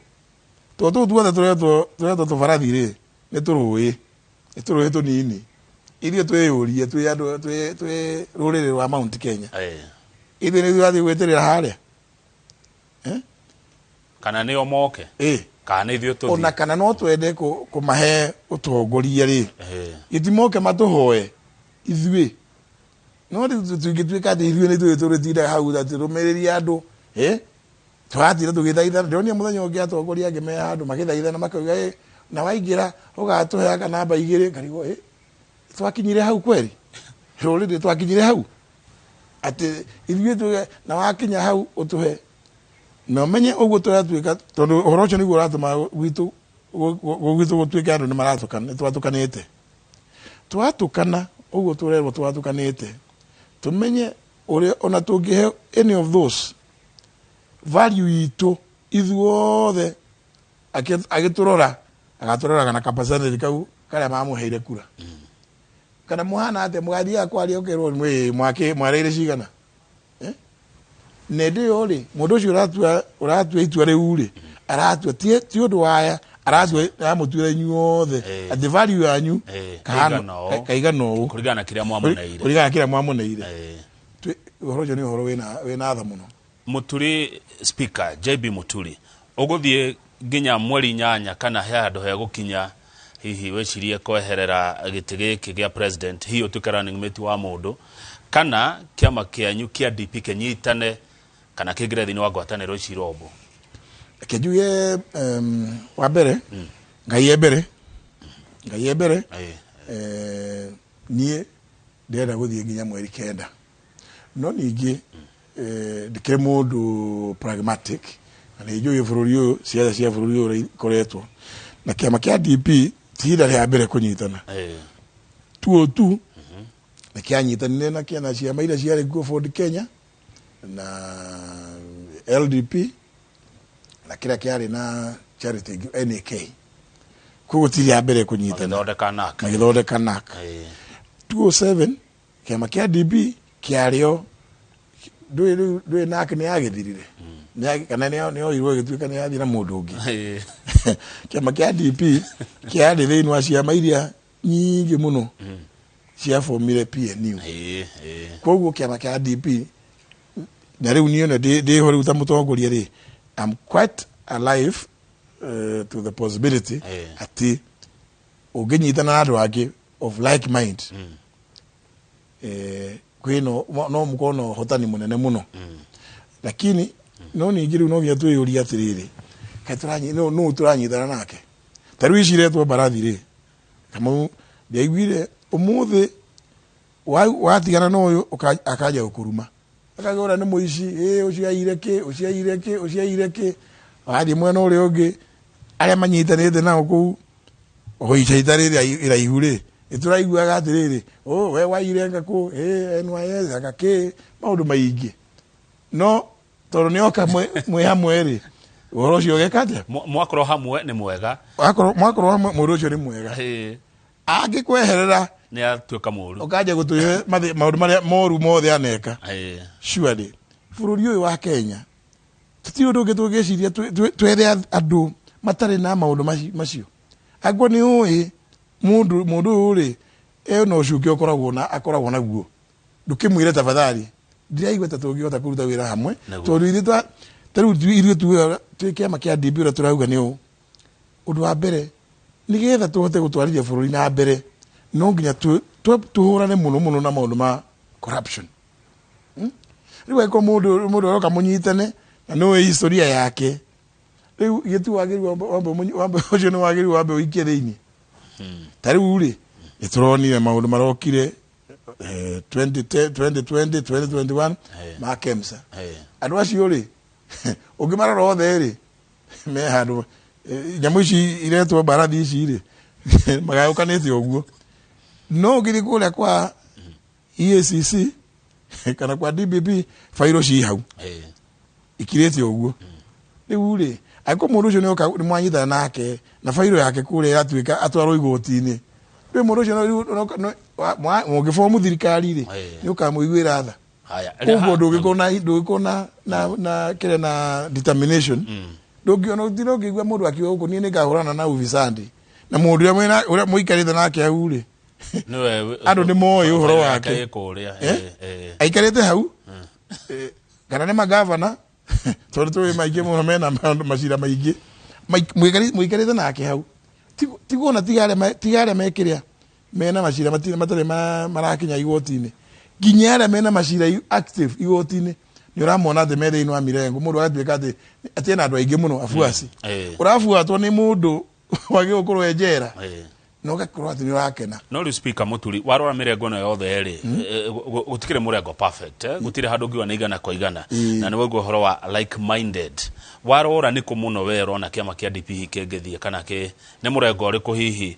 S2: Tondũ tũu tuothe tũretwo tũbarathi rĩ, nĩ tũrũĩ, nĩ tũrũĩ tũnini. Ithuĩ twĩyũrie, twĩ andũ, twĩ rũrĩrĩ rwa Mount Kenya. Ithuĩ nĩ ithuĩ tũrathiĩ gwĩtĩrĩra harĩa?
S1: Kana nĩo moke? Kana nĩ ithuĩ tũthiĩ?
S2: Ona kana no twende kũmahe ũtongoria rĩ. Gĩtimoke matũhoe ithuĩ. No rĩu tũngĩtuĩka atĩ ithuĩ nĩ ithuĩ tũrĩtindaga hau atĩ tũrũmĩrĩrie andũ, Tũratinda tũgĩthaithana. Ndĩronire mũthenya ũngĩ atongoria angĩ me handũ magĩthaithana makauga, na waingĩra ũgatũheaga namba igĩrĩ. Ngarigwo, twakinyire hau kweri? Rũrĩrĩ twakinyire hau? Atĩ ithuĩ tuge, na wakinya hau ũtũhe. Na ũmenye ũguo tũratuĩka, tondũ ũhoro ũcio nĩguo ũratũma gwitũ gũtuĩke andũ nĩ maratũkana, nĩ twatũkanĩte. Twatũkana, ũguo tũrerwo twatũkanĩte. Tũmenye ũrĩa ona tũngĩhe any of those value itũ ithuothe agĩtũrora, agatũroraga na ka percentage kau karĩa mamũheire kura. Kana mũhana atĩa mũgathiaga kwaria ũkerwo mwareire cigana? Nende ĩyo rĩ, mũndũ ũcio ũratua itua rĩu rĩ, aratua ti ũndũ waya, Aratua, aramũtuĩra inyuothe atĩ value yanyu kahana
S1: ĩigana ũũ.
S2: Kaigana ũũ.
S1: Kũringana na kĩrĩa mwamũneire.
S2: Kũringana na kĩrĩa mwamũneire. Ũhoro ũcio nĩ ũhoro wĩna tha mũno.
S1: Muturi, Speaker JB Muturi, ũgũthiĩ nginya mweri 8 kana he handũ hegũkinya hihi wĩcirie kweherera gĩtĩ gĩkĩ gĩa president, hihi ũtuĩke running mate wa mũndũ, kana kĩama kĩanyu kĩa DP kĩnyitane kana kĩingĩre thĩinĩ wa ngwatanĩro ici irombo?
S2: Reke njuge, wa mbere, Ngai e mbere, Ngai e mbere. Niĩ ndĩrenda gũthiĩ nginya mweri 9, no ningĩ ndĩkĩrĩ mũndũ pragmatic na nĩ njũĩ bũrũri ũyũ, ciaca cia bũrũri ũyũ ũrĩa ikoretwo, na kĩama kĩa DP ti ihinda rĩa mbere kũnyitana. 202 nĩ kĩanyitanire na kĩana ciama iria ciarĩ kuo, Ford Kenya na LDP na kĩrĩa kĩarĩ na Charity ĩngĩ, NAK. Koguo ti rĩa mbere kũnyitana.
S1: Magĩthondeka NARC.
S2: Magĩthondeka NARC. 207 kĩama kĩa DP kĩarĩo ndũĩ rĩu, ndũĩ NARC nĩ yagĩthirire. Kana nĩ yoirwo ĩgĩtuĩka nĩ yathiĩ na mũndũ ũngĩ. Kĩama kĩa DP kĩarĩ thĩinĩ wa ciama iria nyingĩ mũno ciabomire PNU.
S1: Ĩĩ, ĩĩ.
S2: Koguo kĩama kĩa DP na rĩu niĩ ona ndĩho rĩu ta mũtongoria rĩ, I'm quite alive to the possibility atĩ ũngĩnyitana na andũ angĩ of like mind, kwĩno no mũkorwo na ũhotani mũnene mũno. Lakini no ningĩ rĩu no nginya twĩyũrie atĩrĩrĩ, kaĩ nũ tũranyitana nake? Ta rĩu ici iretwo mbarathi rĩ, Kamau, ndiaiguire ũmũthĩ watigana na ũyũ akanja gũkũruma, akauga ũrĩa nĩ mũici, ĩ ũcio aire kĩ, ũcio aire kĩ, ũcio aire kĩ. Wathiĩ mwena ũrĩa ũngĩ, arĩa manyitanĩte nao kũu o ica itarĩ iraihu rĩ, nĩtũraiguaga atĩrĩrĩ, oh, we waire anga kũ, ĩ NYS anga kĩ, maũndũ maingĩ. No tondũ nĩ oka mwĩ hamwe rĩ, ũhoro ũcio ũgeka atĩa?
S1: Mwakorwo hamwe nĩ mwega.
S2: Mwakorwo hamwe mũndũ ũcio nĩ mwega. Angĩkweherera
S1: nĩ atuĩka mũru,
S2: ũkanjia gũtwĩre maũndũ marĩa moru mothe aneka. Surely bũrũri ũyũ wa Kenya tũtirĩ ũndũ ũngĩ tũngĩciria twethe andũ matarĩ na maũndũ macio. Angĩkorwo nĩ ũĩ mũndũ ũyũ rĩ ena ũcuke ũkoragwo na, akoragwo naguo, ndũkĩmwĩre tafadhali, ndiraigua ta tũngĩhota kũruta wĩra hamwe. Tondũ ithuĩ ta rĩu ithuĩ tugaga twĩ kĩama kĩa DP, ũrĩa tũrauga nĩ ũũ. Ũndũ wa mbere, nĩgetha tũhote gũtwarithia bũrũri na mbere, no nginya tũhũrane mũno mũno na maũndũ ma corruption. Rĩu angĩkorwo mũndũ aroka mũnyitane na nĩũĩ historia yake, rĩu gĩtu wagĩrĩirwo wambe wambe ũcio nĩ wagĩrĩirwo wambe ũikie thĩinĩ. Ta rĩu rĩ, nĩ tũronire maũndũ marokire 2010, 2020, 2021 ma KEMSA. Andũ acio rĩ, ũngĩmarora othe rĩ, me handũ nyamũ ici iretwo mbarathi ici rĩ, magayũkanĩte ũguo. No ũngĩthiĩ kũrĩa kwa EACC kana kwa DPP, bairũ ci hau ikirĩte ũguo. Rĩu rĩ, angĩkorwo mũndũ ũcio nĩoka nĩ mwanyitana nake na bairũ yake kũrĩa ĩratuĩka atwarwo igoti-inĩ, rĩu mũndũ ũcio mũngĩbomu thirikari rĩ, nĩ ũkamũiguĩra tha. Koguo ndũngĩkorwo na, ndũngĩkorwo na, na, na kĩrĩa na determination. Ndũngĩona, ndũngĩigua mũndũ akiuga gũkũ niĩ nĩngahũrana na ufisadi, na mũndũ ũrĩa mwĩna, ũrĩa mũikarĩte nake hau rĩ,
S1: Nĩwe
S2: andũ nĩ moĩ ũhoro
S1: yake
S2: wake.
S1: Ĩ kũrĩa.
S2: Aikarĩte hau, kana nĩ magavana, tondũ tũĩ maingĩ mũno mena maũndũ macira maingĩ. Mũikarĩte nake hau. Tiguo ona tiga arĩa mekĩrĩa mena macira matarĩ marakinya igoti-inĩ, nginya arĩa mena macira active igoti-inĩ nĩ ũramona atĩ me thĩinĩ wa mirengo. Mũndũ agatuĩka atĩ ena andũ aingĩ mũno abuaci. Ũrabuatwo nĩ mũndũ wagĩrĩirwo gũkorwo e njera na ũgakorwo atĩ nĩ ũrakena.
S1: No rĩu, Speaker Muturi, warora mĩrengo ĩno yothe rĩ, gũtikĩrĩ mũrengo perfect, eh? Gũtirĩ handũ ũngiuga nĩ 100%. Na nĩ waigua ũhoro wa like minded, warora nĩ kũ mũno we ũrona kĩama kĩa DP hihi kĩngĩthiĩ, kana kĩ nĩ mũrengo ũrĩkũ hihi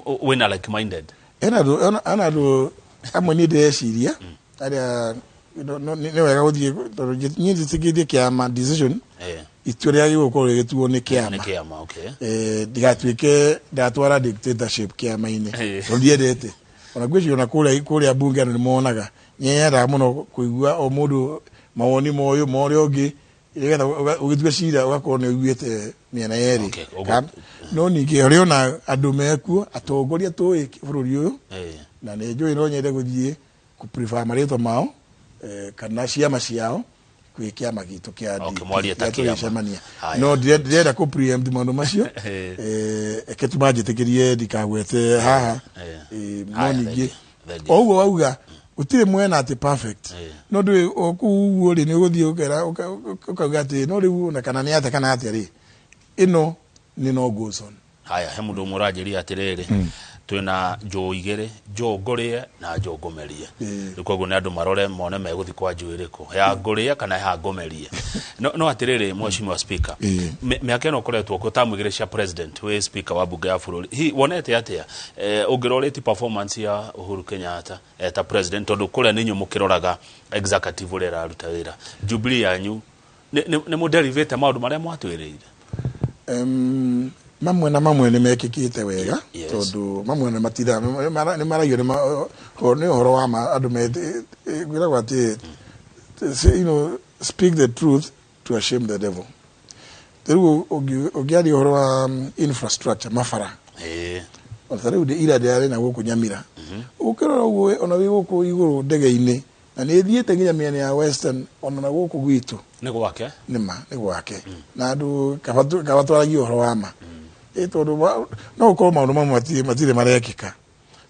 S1: wĩna like minded?
S2: Ena andũ amwe niĩ ndĩreciria arĩa nĩ wega gũthiĩ, tondũ niĩ njĩtĩkĩtie kĩama decision, itua rĩagĩrĩirwo gũkorwo rĩgĩtuo nĩ kĩama.
S1: Nĩ kĩama, okay.
S2: Ndigatuĩke ndatwara dictatorship kĩama-inĩ, tondũ ndiendete ona ngwĩciria ona kũrĩa bunge andũ nĩ monaga nyendaga mũno kũigua o mũndũ mawoni ma ũyũ ma ũrĩa ũngĩ. Nĩgetha ũgĩtua cira ũgakorwo nĩ ũiguĩte mĩena yerĩ. No ningĩ ũrĩ ona andũ mekuo atongoria tũĩ bũrũri ũyũ, na nĩ njũĩ no nyende gũthiĩ kũ prefer marĩtwa mao kana ciama ciao kwĩ kĩama gitũ kĩa DP tũrĩcemania. No ndirenda kũ preempt maũndũ macio, eke tu manjĩtĩkĩrie ndikagwete haha. No ningĩ o ũguo wauga gũtirĩ mwena atĩ perfect, no ndũĩ o kũu ũguo rĩ nĩ ũgũthiĩ ũkera ũkauga atĩ no rĩu ona kana nĩ atĩa kana atĩa rĩ, ĩno nĩ no go zone.
S1: Haya, he mũndũ ũmwe ũranjĩria atĩrĩrĩ, twĩna njũũ igĩrĩ, njũũ ngũrĩe na njũũ ngũmerie. Rĩu koguo nĩ andũ marore mone megũthiĩ kwa njũũ ĩrĩkũ, ya ngũrĩe kana ya ngũmerie. No atĩrĩrĩ, Mheshimiwa Speaker, mĩaka ĩno ũkoretwo kuo tamu igĩrĩ cia president wĩ speaker wa bunge ya bũrũri, hihi wonete atĩa ũngĩrorĩti performance ya Uhuru Kenyatta ta president, tondũ kũrĩa nĩ inyuĩ mũkĩroraga executive ũrĩa ĩraruta wĩra, Jubilee yanyu nĩ mũderivĩte maũndũ marĩa mwatwĩrĩire?
S2: Mamwe na mamwe nĩ mekĩkĩte wega, tondũ mamwe nĩ matira nĩ maragio nĩ ũhoro wa andũ kwĩragwo atĩ, you know, speak the truth to shame the devil. Rĩu ũngĩaria ũhoro wa infrastructure, mabara, ona rĩu ira ndĩrarĩ na gũkũ Nyamira, ũkĩrora ũguo ona wĩ gũkũ igũrũ ndege-inĩ, na nĩ ĩthiĩte nginya mĩena ya Western, ona na gũkũ gwitũ
S1: nĩ gwake,
S2: nĩ ma nĩ gwake, na andũ kaba twaragia ũhoro wa ma, tondũ no ũkorwo maũndũ mamwe matirĩ marekĩka.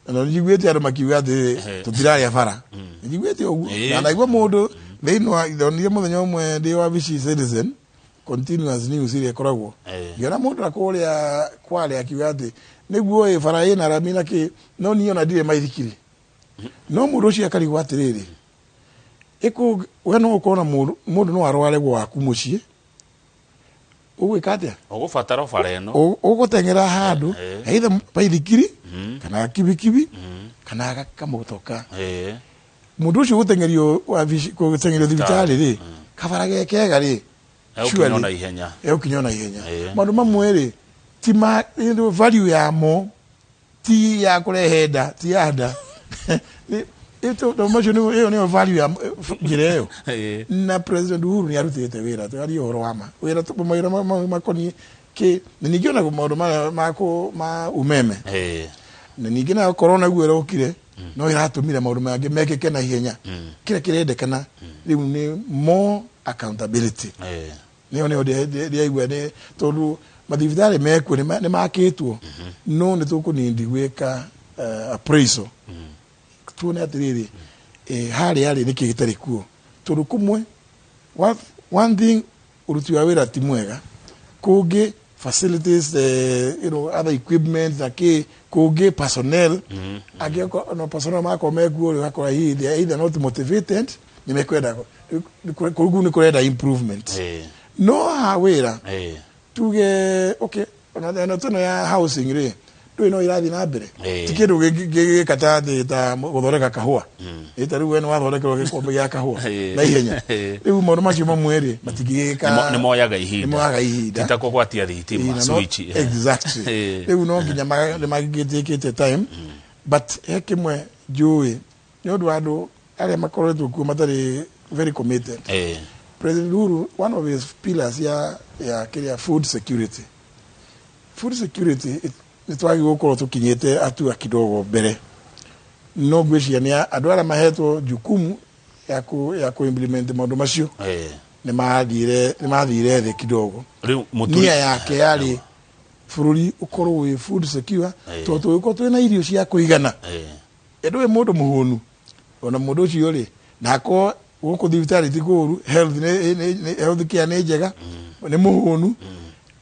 S2: Na no njiguĩte andũ makiuga atĩ tũtirarĩa bara, njiguĩte ũguo, na ndaigua mũndũ thĩinĩ wa ndonire mũthenya ũmwe ndĩ wabici Citizen continuous news ĩrĩa ĩkoragwo, ngĩona mũndũ na kũrĩa Kwale akiuga atĩ nĩguo ĩ bara ĩna rami na kĩ, no niĩ ona ndirĩ maithikiri. No mũndũ ũcio akarigwo atĩrĩrĩ, we no ũkorwo na mũndũ no arware gwaku mũciĩ, ũgwĩka atĩa?
S1: Ũgũbatara bara ĩno,
S2: ũgũteng'era handũ either baithikiri kana kibikibi kana kamotoka. Mũndũ ũcio ũgũteng'erio wabici, gũteng'erio thibitarĩ rĩ, kabara ge kega rĩ,
S1: egũkinya na ihenya,
S2: egũkinya na ihenya. Maũndũ mamwe rĩ, ti ma value yamo ti ya kũrehe nda, ti ya nda. Macio ĩyo nĩyo value ya njĩra ĩyo. Na President Uhuru nĩ arutĩte wĩra, twarie ũhoro wa ma wĩra, mawĩra makoniĩ kĩ, na ningĩ ona maũndũ maya ma umeme, na ningĩ nayo corona guo ĩrokire, no ĩratũmire maũndũ mangĩ mekĩke na ihenya. Kĩrĩa kĩrendekana rĩu nĩ more accountability. Nĩyo nĩyo ndĩraigua nĩ tondũ mathibitarĩ mekuo nĩ makĩtwo, no nĩ tũkũnindi gwĩka appraisal, tuone atĩrĩrĩ, harĩa rĩ nĩkĩ gĩtarĩ kuo, tondũ kũmwe one thing ũruti wa wĩra ti mwega, kũngĩ facilities, you know, other equipment na kĩ, kũngĩ personnel, angĩkorwo no personnel makorwo mekuo rĩ, ũgakora hihi they are either not motivated, nĩ mekwenda kũu nĩ kũrenda improvement. No haha wĩra tuge okay, ona ĩno teno ya housing rĩ, ndũĩ no irathiĩ na mbere, ti kĩndũ gĩgĩka ta thĩ ta gũthondeka kahũa, ta rĩu we nĩ wathondekerwo gĩkombe gĩa kahũa na ihenya. Rĩu maũndũ macio mamwe rĩ, matingĩgĩka,
S1: nĩ moyaga ihinda,
S2: nĩ moyaga ihinda,
S1: ti ta kũgwatia thitima switch.
S2: Exactly. Rĩu no nginya nĩ magĩtĩkĩte time, but he kĩmwe njũĩ nĩ ũndũ wa andũ arĩa makoretwo kuo matarĩ very committed. President Uhuru, one of his pillars ya kĩrĩa food security, food security nĩ twagĩrĩirwo gũkorwo tũkinyĩte hatua kidogo mbere, no ngwĩciria nĩ andũ arĩa mahetwo jukumu ya ku implement maũndũ macio nĩ mathire thĩ kidogo. Nia yake yarĩ bũrũri ũkorwo wĩ food secure, tondũ tũgĩkorwo twĩna irio cia kũigana. Ndũĩ mũndũ mũhũnu ona mũndũ ũcio rĩ, na akorwo gũkũ thibitarĩ ti kũũru, health care nĩ njega, nĩ mũhũnu,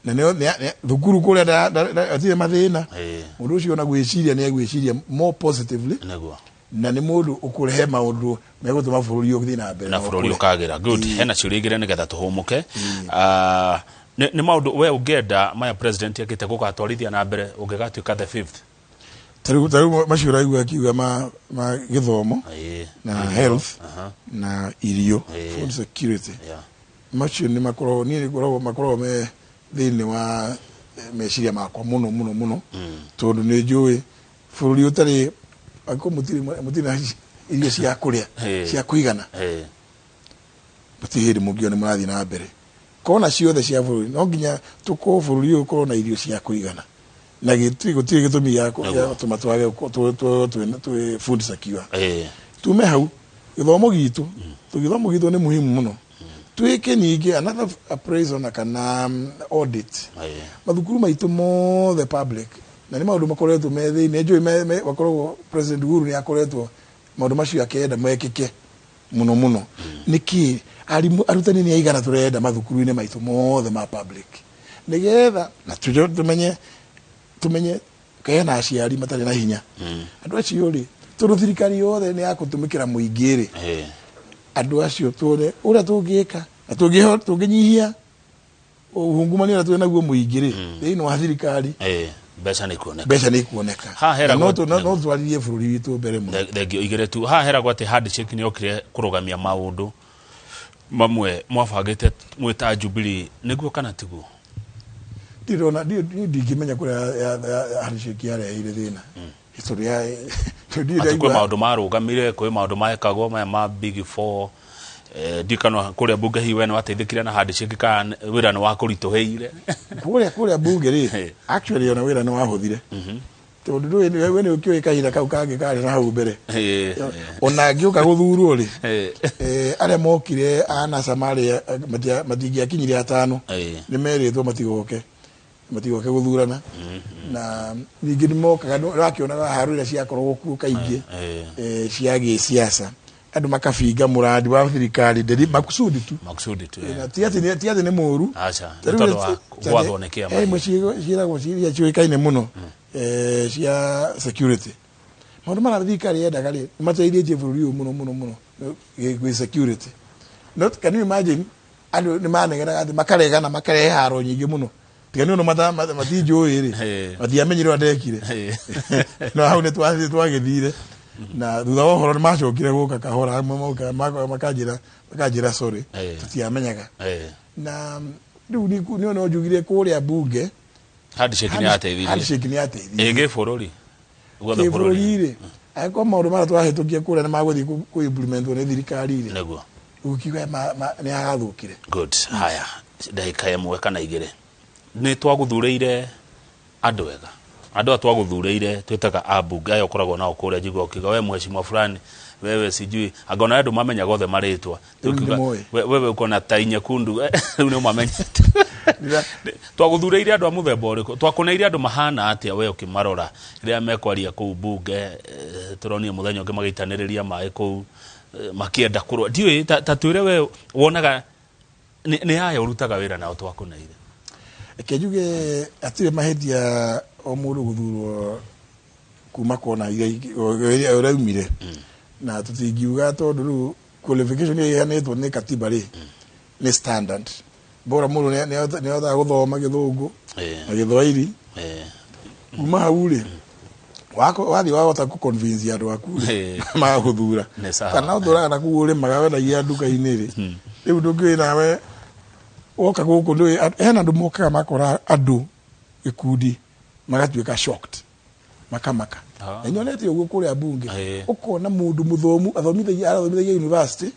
S2: na nĩ thukuru kũrĩa hatirĩ mathĩna, mũndũ ũcio ona gwĩciria nĩ egwĩciria more positively, na nĩ mũndũ ũkũrehe maũndũ megũtũma bũrũri ũthiĩ na mbere
S1: na bũrũri ũkagĩra. Good. Hena ciũria igĩrĩ nĩgetha tũhũmũke. Nĩ maũndũ we ũngĩenda maya president ekĩte gũgatwarithia na mbere ũngĩgatuĩka the fifth?
S2: Tarĩu macio ũraigua akiuga ma gĩthomo na health na irio, food security, macio nĩ makoragwo niĩ makoragwo me thĩinĩ wa meciria makwa mũno mũno mũno, tondũ nĩ njũĩ bũrũri ũtarĩ angĩkorwo mũtirĩ na irio cia kũrĩa cia kũigana, mũtirĩ hĩndĩ mũngiona nĩ mũrathiĩ na mbere. Kona ciothe cia bũrũri no nginya tũkorwo bũrũri ũyũ ũkorwo na irio cia kũigana na gũtirĩ gĩtũmi gĩa gũtũma twage twĩ food secure. Tume hau gĩthomo gitũ, gĩthomo gitũ nĩ muhimu mũno. Twĩke ningĩ another appraisal na kana audit mathukuru maitũ mothe public, na nĩ maũndũ makoretwo me thĩinĩ njũĩ makoragwo President Uhuru nĩ akoretwo maũndũ macio akĩenda mekĩke mũno mũno. Nĩkĩ arimũ arutani nĩ aigana tũrenda mathukuru-inĩ maitũ mothe ma public, nĩgetha na tumenye kena aciari matarĩ na hinya. Andũ acio rĩ, tondũ thirikari yothe nĩ ya kũtũmĩkĩra mũingĩ rĩ, andũ acio tuone ũrĩa tũngĩka na tũngĩnyihia uhungumania ũrĩa twĩ naguo mũingĩ rĩ thĩinĩ wa thirikari,
S1: mbeca nĩ kuoneka,
S2: mbeca nĩ kuoneka. No twarithie bũrũri witũ mbere mũno.
S1: Thengio igĩrĩ tu. Haha heragwo atĩ handshake nĩ yokire kũrũgamia maũndũ mamwe mwabangĩte mwĩta Jubilee, nĩguo kana tiguo?
S2: Ndirona, ndingĩmenya kũrĩa handshake yareheire thĩna. History ya
S1: atĩ kwĩ maũndũ marũgamire, kwĩ maũndũ mekagwo maya ma big four. Ndikana kũrĩa bunge hihi we nĩ wateithĩkire na handshake kana wĩra nĩ wakũritũhĩire?
S2: Kũrĩa bunge rĩ, actually ona wĩra nĩ wahũthire, tondũ ndũĩ we nĩ ũkĩũĩ kahinda kau kangĩ karĩ na hau mbere. Ona ngĩũka gũthurwo rĩ, arĩa mokire a NASA marĩ matingĩakinyirie atano, nĩ merĩtwo matigoke gũthurana. Na ningĩ nĩ mokaga, nĩwakĩonaga haro iria ciakoragwo kuo kaingĩ cia gĩsiasa, andũ makabinga mũrandi wa thirikari nderi makusudi tu,
S1: makusudi tu.
S2: Na ti atĩ nĩ mũru,
S1: aca, nĩ tondũ wa gwathwo nĩ kĩama.
S2: Imwe ciĩragwo iria ciũĩkaine mũno cia security, maũndũ marĩa thirikari yendaga rĩ, nĩmateithĩtie bũrũri ũyũ mũno mũno mũno gwĩ security. Not, can you imagine andũ nĩ manegenaga atĩ makaregana, makarehe haro nyingĩ mũno, tiga nĩ ũndũ matinjũĩ rĩ, matiamenyire ũrĩa ndekire. No hau nĩ twagĩthire na thutha wa ũhoro nĩ macokire gũka kahora, amwe moka makanjĩra sorry, tũtiamenyaga. Na rĩu nĩ no njugire kũrĩa bunge
S1: handshake nĩ yateithirie,
S2: handshake nĩ yateithirie
S1: gĩbũrũri
S2: guothe, bũrũri rĩ, angĩkorwo maũndũ marĩa twahĩtũkia kũrĩa nĩ magũthiĩ kũ-implementwo nĩ thirikari rĩ,
S1: nĩguo
S2: ũkiuga nĩ hagathũkire.
S1: Good. Haya, ndagĩka ĩmwe kana igĩrĩ, nĩ twagũthurĩire andũ ega, andũ aya twagũthurĩire twĩtaga ambunge aya ũkoragwo nao kũrĩa, njigua ũkiuga we mheshimiwa fulani, wewe sijui anga ona andũ mamenyaga othe marĩtwa. Wewe uko na tai nyekundu, rĩu nĩ ũmamenyete. Twagũthurĩire andũ a mũthemba ũrĩkũ? Twakũneire andũ mahana atĩa we ũkĩmarora rĩrĩa mekwaria kũu bunge? Tũronire mũthenya ũngĩ magĩitanĩrĩria maĩ kũu makĩenda kũrũa, ndiũĩ ta twĩre we wonaga nĩ aya ũrutaga wĩra nao twakũneire.
S2: Reke njuge hatirĩ mahĩtia o mũndũ gũthurwo kuma kona iria ũraumire, na tũtingiuga tondũ rĩu qualification ĩrĩa ĩheanĩtwo nĩ katiba rĩ nĩ standard, bora mũndũ nĩ ahotaga gũthoma gĩthũngũ na gĩthwairi. Kuma hau rĩ, wathiĩ wahota kũ convince andũ aku rĩ, magagũthura. Kana ũtũraga na kũu ũrĩmaga wendagia nduka-inĩ rĩ, rĩu ndũngĩũĩ nawe woka gũkũ ndũĩ. Hena andũ mokaga makora andũ gĩkundi magatuĩka shocked, makamaka. Na nyonete ũguo kũrĩa bunge, ũkona mũndũ mũthomu athomithagia university,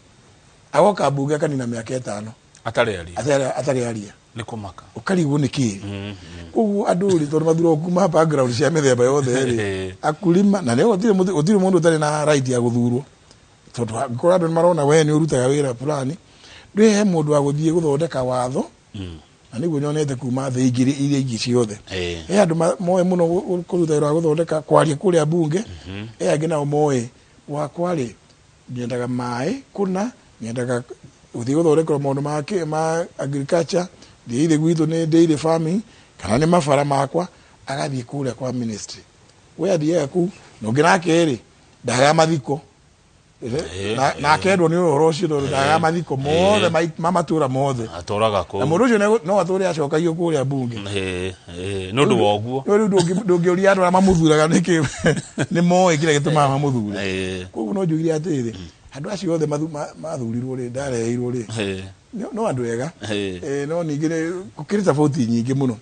S2: agoka bunge akanina mĩaka 5
S1: atarĩ aria,
S2: atarĩ aria,
S1: nĩ kũmaka,
S2: ũkarigwo nĩ kĩ. Koguo andũ rĩ, tondũ mathuragwo kuma background cia mĩthemba yothe rĩ, akulima na nĩ gũtirĩ mũndũ ũtarĩ na right ya gũthurwo, tondũ angĩkorwo andũ nĩ marona we nĩ ũrutaga wĩra fulani, ndwĩ he mũndũ wa gũthiĩ gũthondeka watho. Na nĩguo nyonete kuma thĩ ingĩ iria ingĩ ciothe, he andũ moĩ mũno kũruta wĩra wa gũthondeka kwaria kũrĩa bunge, he angĩ nao moĩ wakwa rĩ, nyendaga maĩ kũna, nyendaga gũthiĩ gũthondekerwo maũndũ ma agriculture, ndĩire gwitũ nĩ dairy farming kana nĩ mabara makwa, agathiĩ kũrĩa kwa ministry, we athiaga kũu. Na ũngĩ nake rĩ, ndagaga mathiko na akendwo nĩ ũhoro ũcio, tondũ ndagaga mathiko mothe ma matũra mothe,
S1: atũraga kũu,
S2: na mũndũ ũcio no atũre acokagio kũrĩa bunge
S1: nĩ ũndũ wa ũguo.
S2: Rĩu ndũngĩũria andũ arĩa mamũthuraga nĩkĩ, nĩ moĩ kĩrĩa gĩtũmaga mamũthure. Koguo no njugire atĩrĩrĩ, andũ acio othe mathurirwo rĩ, ndareheirwo rĩ, no andũ ega. No ningĩ gũkĩrĩ tofauti nyingĩ mũno.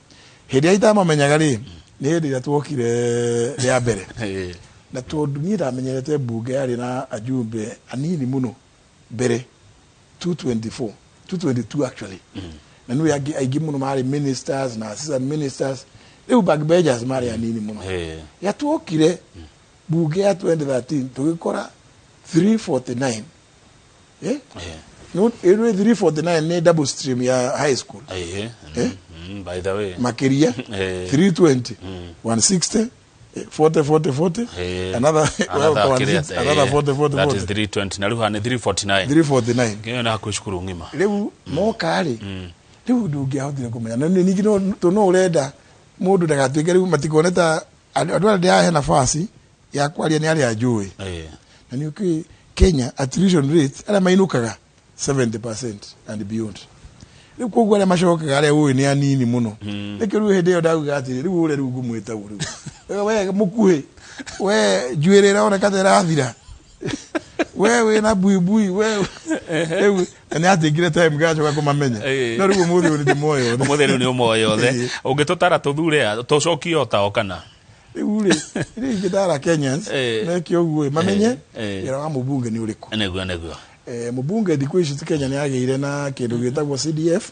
S2: Hĩndĩ ĩrĩa itamamenyaga rĩ, nĩ hĩndĩ ĩrĩa tuokire rĩa mbere, na tondũ niĩ ndamenyerete mbunge yarĩ na ajumbe anini mũno mbere, 224, 222 actually. Na nĩ angĩ aingĩ mũno marĩ ministers na assistant ministers. Rĩu backbenchers marĩ anini mũno. Yatuokire bunge ya 2013 tũgĩkora 349. No ĩrĩ 349 nĩ double stream ya high school.
S1: By the way
S2: makiria 320 160 40 40 40 another another 40 40
S1: that is 320 na rĩu nĩ 349
S2: 349
S1: nginya na kushukuru ng'ima
S2: rĩu moka rĩ rĩu ndũngĩahotire kũmenya na ningĩ no no ũrenda mũndũ ndagatuĩke rĩu matikone ta andũ arĩa ndĩrahe nafasi ya kwaria nĩ arĩa njũĩ. Na nĩ ũkĩ Kenya attrition rate arĩa mainũkaga 70% and beyond. Rĩu koguo arĩa macokaga arĩa ũĩ nĩ anini mũno. Nĩkĩo rĩu hĩndĩ ĩyo ndauga atĩrĩ rĩu ũrĩa rĩu ngũmwĩta rĩu we mũkuhĩ we njuĩrĩ ĩroneka ta ĩrathira we wĩna buibui we rĩu nĩ atingire time ngacoka kũmamenya no rĩu ũmũthĩ ũyũ nĩ ndĩmoĩ othe.
S1: Ũmũthĩ rĩu nĩ ũmoĩ othe. Ũngĩtũtara tũthure tũcokie o tao kana
S2: rĩu rĩ rĩu ingĩtara Kenyans meke ũguo mamenye wĩra wa mũbunge nĩ ũrĩkũ.
S1: Nĩguo nĩguo.
S2: Mũbunge thikũ ici Kenya nĩ agĩire na kĩndũ gĩtagwo CDF.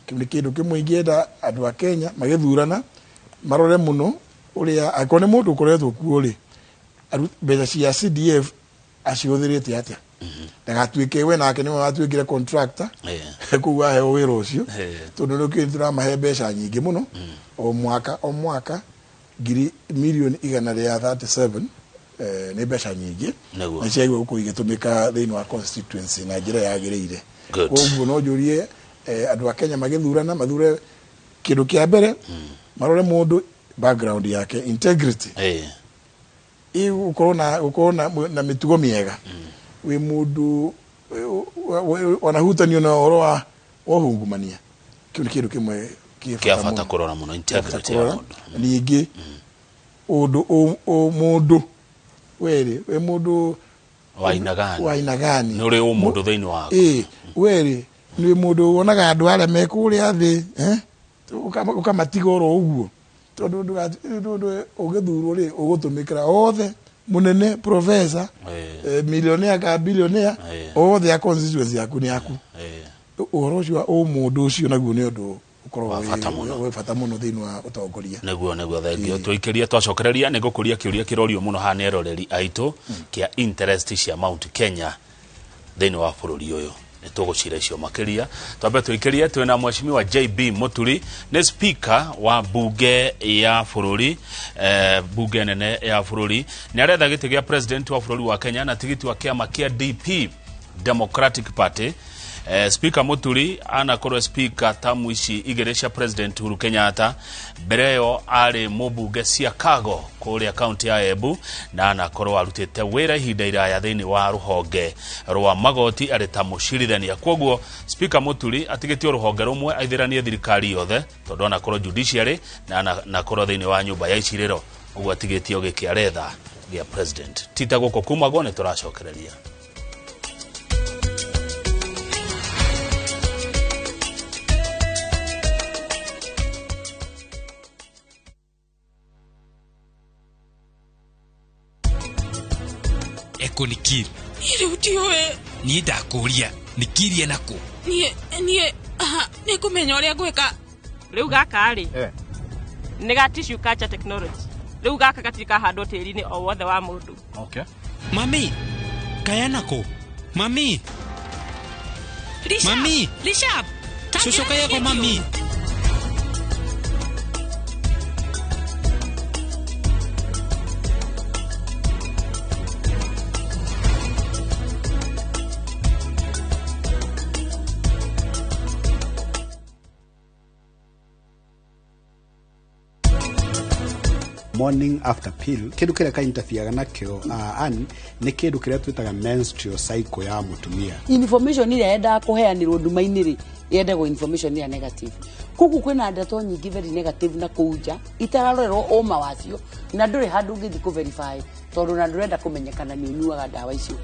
S2: Kĩu nĩ kĩndũ kĩmwe ingĩenda andũ a Kenya magĩthurana marore mũno ũrĩa angĩkorwo nĩ mũndũ ũkoretwo kuo rĩ mbeca cia CDF acihũthĩrĩte atĩa. Ndagatuĩke we nake nĩwe watuĩkire contractor kũu aheo wĩra ũcio tondũ nĩkĩo tũramahe mbeca nyingĩ mũno o mwaka o mwaka ngiri milioni 137 nĩ mbeca nyingĩ na ciagĩrĩirwo gũkorwo igĩtũmĩka thĩinĩ wa constituency na njĩra yagĩrĩire. Koguo no njũrie andũ a Kenya magĩthurana mathure kĩndũ kĩa mbere marore mũndũ background yake integrity gũkorwo na mĩtugo mĩega wĩ mũndũ wanahutanio na ũhoro wa ũhungumania. Kĩu nĩ kĩndũ kĩmwe
S1: kĩa bata kũrora mũno integrity ya mũndũ.
S2: Ningĩ ũndũ mũndũ werĩ wĩ mũndũ wa aina gani
S1: nĩ ũrĩ ũmũndũ thĩinĩ waku.
S2: Werĩ nĩ mũndũ wonaga andũ arĩa me kũrĩa thĩ ũkamatiga oro ũguo tondũ ũgĩthurwo rĩ ũgũtũmĩkĩra othe mũnene professor millionaire ka billionaire othe a constituency yaku nĩ yaku. Ũhoro ũcio wa ũmũndũ ũcio naguo nĩ ũndũ ũkoragwo wĩ bata mũno thĩinĩ wa ũtongoria.
S1: Nĩguo nĩguo thengio tũikĩrie twacokereria nĩ ngũkũria kĩũria kĩrorio mũno haha nĩ eroreri aitũ kĩa interest cia Mount Kenya thĩinĩ wa bũrũri ũyũ. Nĩ tũgũcira icio makĩria twambe tũikĩrie twĩna mheshimiwa JB Muturi nĩ speaker wa bunge ya bũrũri bunge nene ya bũrũri. Nĩ aretha gĩtĩ gĩa president wa bũrũri wa Kenya na tigiti wa kĩama kĩa DP Democratic Party. Speaker Muturi anakorwo speaker tamu ici igĩrĩ cia President Uhuru Kenyatta. Mbere ĩyo arĩ mũmbunge Siakago kũrĩa kaunti ya Embu na anakorwo arutĩte wĩra ihinda iraya thĩinĩ wa rũhonge rwa magoti arĩ ta mũcirithania. Kwoguo Speaker Muturi atigĩtio rũhonge rũmwe aithĩranie thirikari yothe tondũ anakorwo judiciary na anakorwo thĩinĩ wa nyũmba ya icirĩro ũguo atigĩtio gĩkĩ aretha gĩa president. Tita gũkũ kumagwo nĩ tũracokereria.
S3: Nikiri.
S4: Rĩu ndiũĩ.
S3: Niĩ ndakũria nikirie nakũ?
S4: Niĩ nĩ ngũmenya ũrĩa ngwĩka.
S5: Rĩu gaka rĩ nĩ ga tissue culture technology. Rĩu gaka gatirĩ kahandwo tĩri-inĩ o wothe wa mũndũ.
S3: Okay. Mami, kaya nako. Mami. Mami.
S4: Rishab.
S3: Shosho kaya ko mami.
S6: Morning after pill kindu kiria ka interfere nakio an ni kindu kiria twitaga menstrual cycle ya mutumia.
S7: Information ira yendaga kuheanirwo nduma-inĩ rĩ yendagwo information ya negative kuku kwina ndeto nyingi very negative na kuu nja itararorerwo ũma wacio na ndũrĩ handũ ũngĩthiĩ kũ verify tondũ na ndũrenda kũmenyekana nĩ ũnyuaga ndawa icio.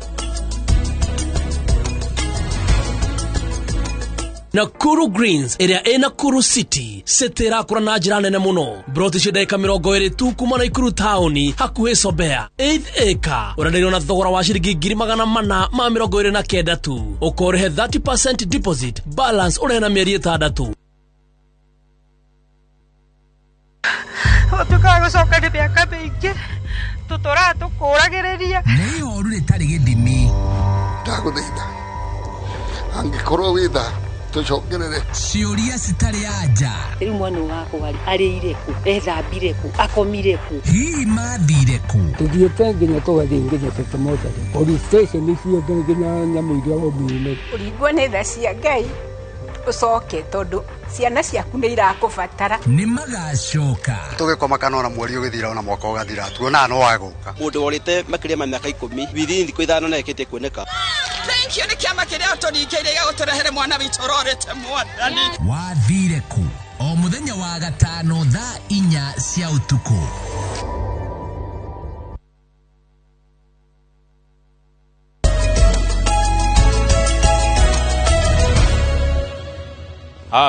S8: Nakuru Greens ĩrĩa ĩ Nakuru City city ĩrakũra na njĩra nene mũno broti cia ndagĩka 20 tu kuma Nakuru taũni hakuhĩ Sobea 8 acre ũrenderio na thogora wa ciringi 429 tu ũkorĩhe 30% deposit balance ũrĩhe na mĩeri 6.
S9: Tũgũcoka nĩ mĩaka mĩingĩ tũtũraga tũkũragĩrĩria.
S10: Nĩ ihoru rĩtarĩ gĩthimi.
S11: Ndagũthaitha angĩkorwo wĩ tha tũcokerere.
S10: Ciũria citarĩ anja.
S7: Rĩu mwana ũyũ wakwa rĩ, arĩire kũ, ethambire kũ, akomire kũ?
S10: Hihi mathire kũ?
S12: Tũthiĩte nginya tũgathiĩ nginya Tete Mochari, police station ciothe nginya nyamũ iria ũmine.
S13: Ũringwo nĩ tha cia Ngai ũcoke tondũ ciana ciaku nĩ irakũbatara.
S10: Nĩ magacoka.
S14: Tũgĩkoma kana ona mweri ũgĩthira ona mwaka ũgathira tuonaga no wagũka.
S15: Mũndũ worĩte makĩria ma mĩaka 10 within thikũ 5 nĩ kuoneka.
S4: Thank you nĩ kĩama kĩrĩa ũtũringĩire gĩgũtũrehere mwana witũ ũrorĩte mwathani.
S10: Wathire kũ? O mũthenya wa gatano thaa 4 cia ũtukũ.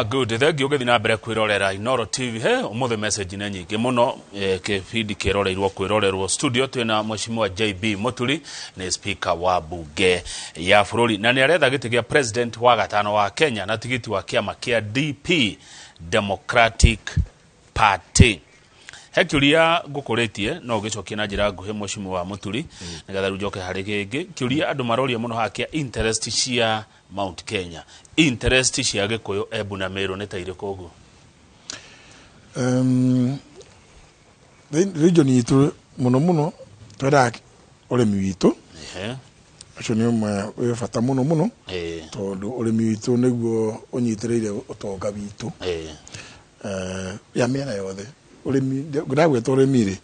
S1: Good. Thank you ũgĩthiĩ na mbere kwĩrorera Inooro TV. He ũmũthĩ message nĩ nyingĩ mũno, kĩbindi kĩroreirwo kwĩrorerwo studio. Twĩna Mheshimiwa JB Muturi, nĩ speaker wa bunge ya bũrũri na nĩ aretha gĩtĩ gĩa president wa gatano wa Kenya na tigiti wa kĩama kĩa DP, Democratic Party. He kĩũria ngũkũrĩtie no ũgĩcokie na njĩra nguhĩ, Mheshimiwa Muturi, nĩgetha rĩu njoke harĩ gĩngĩ kĩũria andũ maroria mũno haha kĩa interest cia Mount Kenya, interest cia Gĩkũyũ, Embu na Meru nĩ ta irĩkũ ũguo?
S2: Region itũ mũno mũno twendaga ũrĩmi witũ. Ũcio nĩ ũmwe wĩ bata mũno mũno, tondũ ũrĩmi witũ nĩguo ũnyitĩrĩire ũtonga witũ ya mĩena yothe. Ũrĩmi, ndagwĩta ũrĩmi rĩ,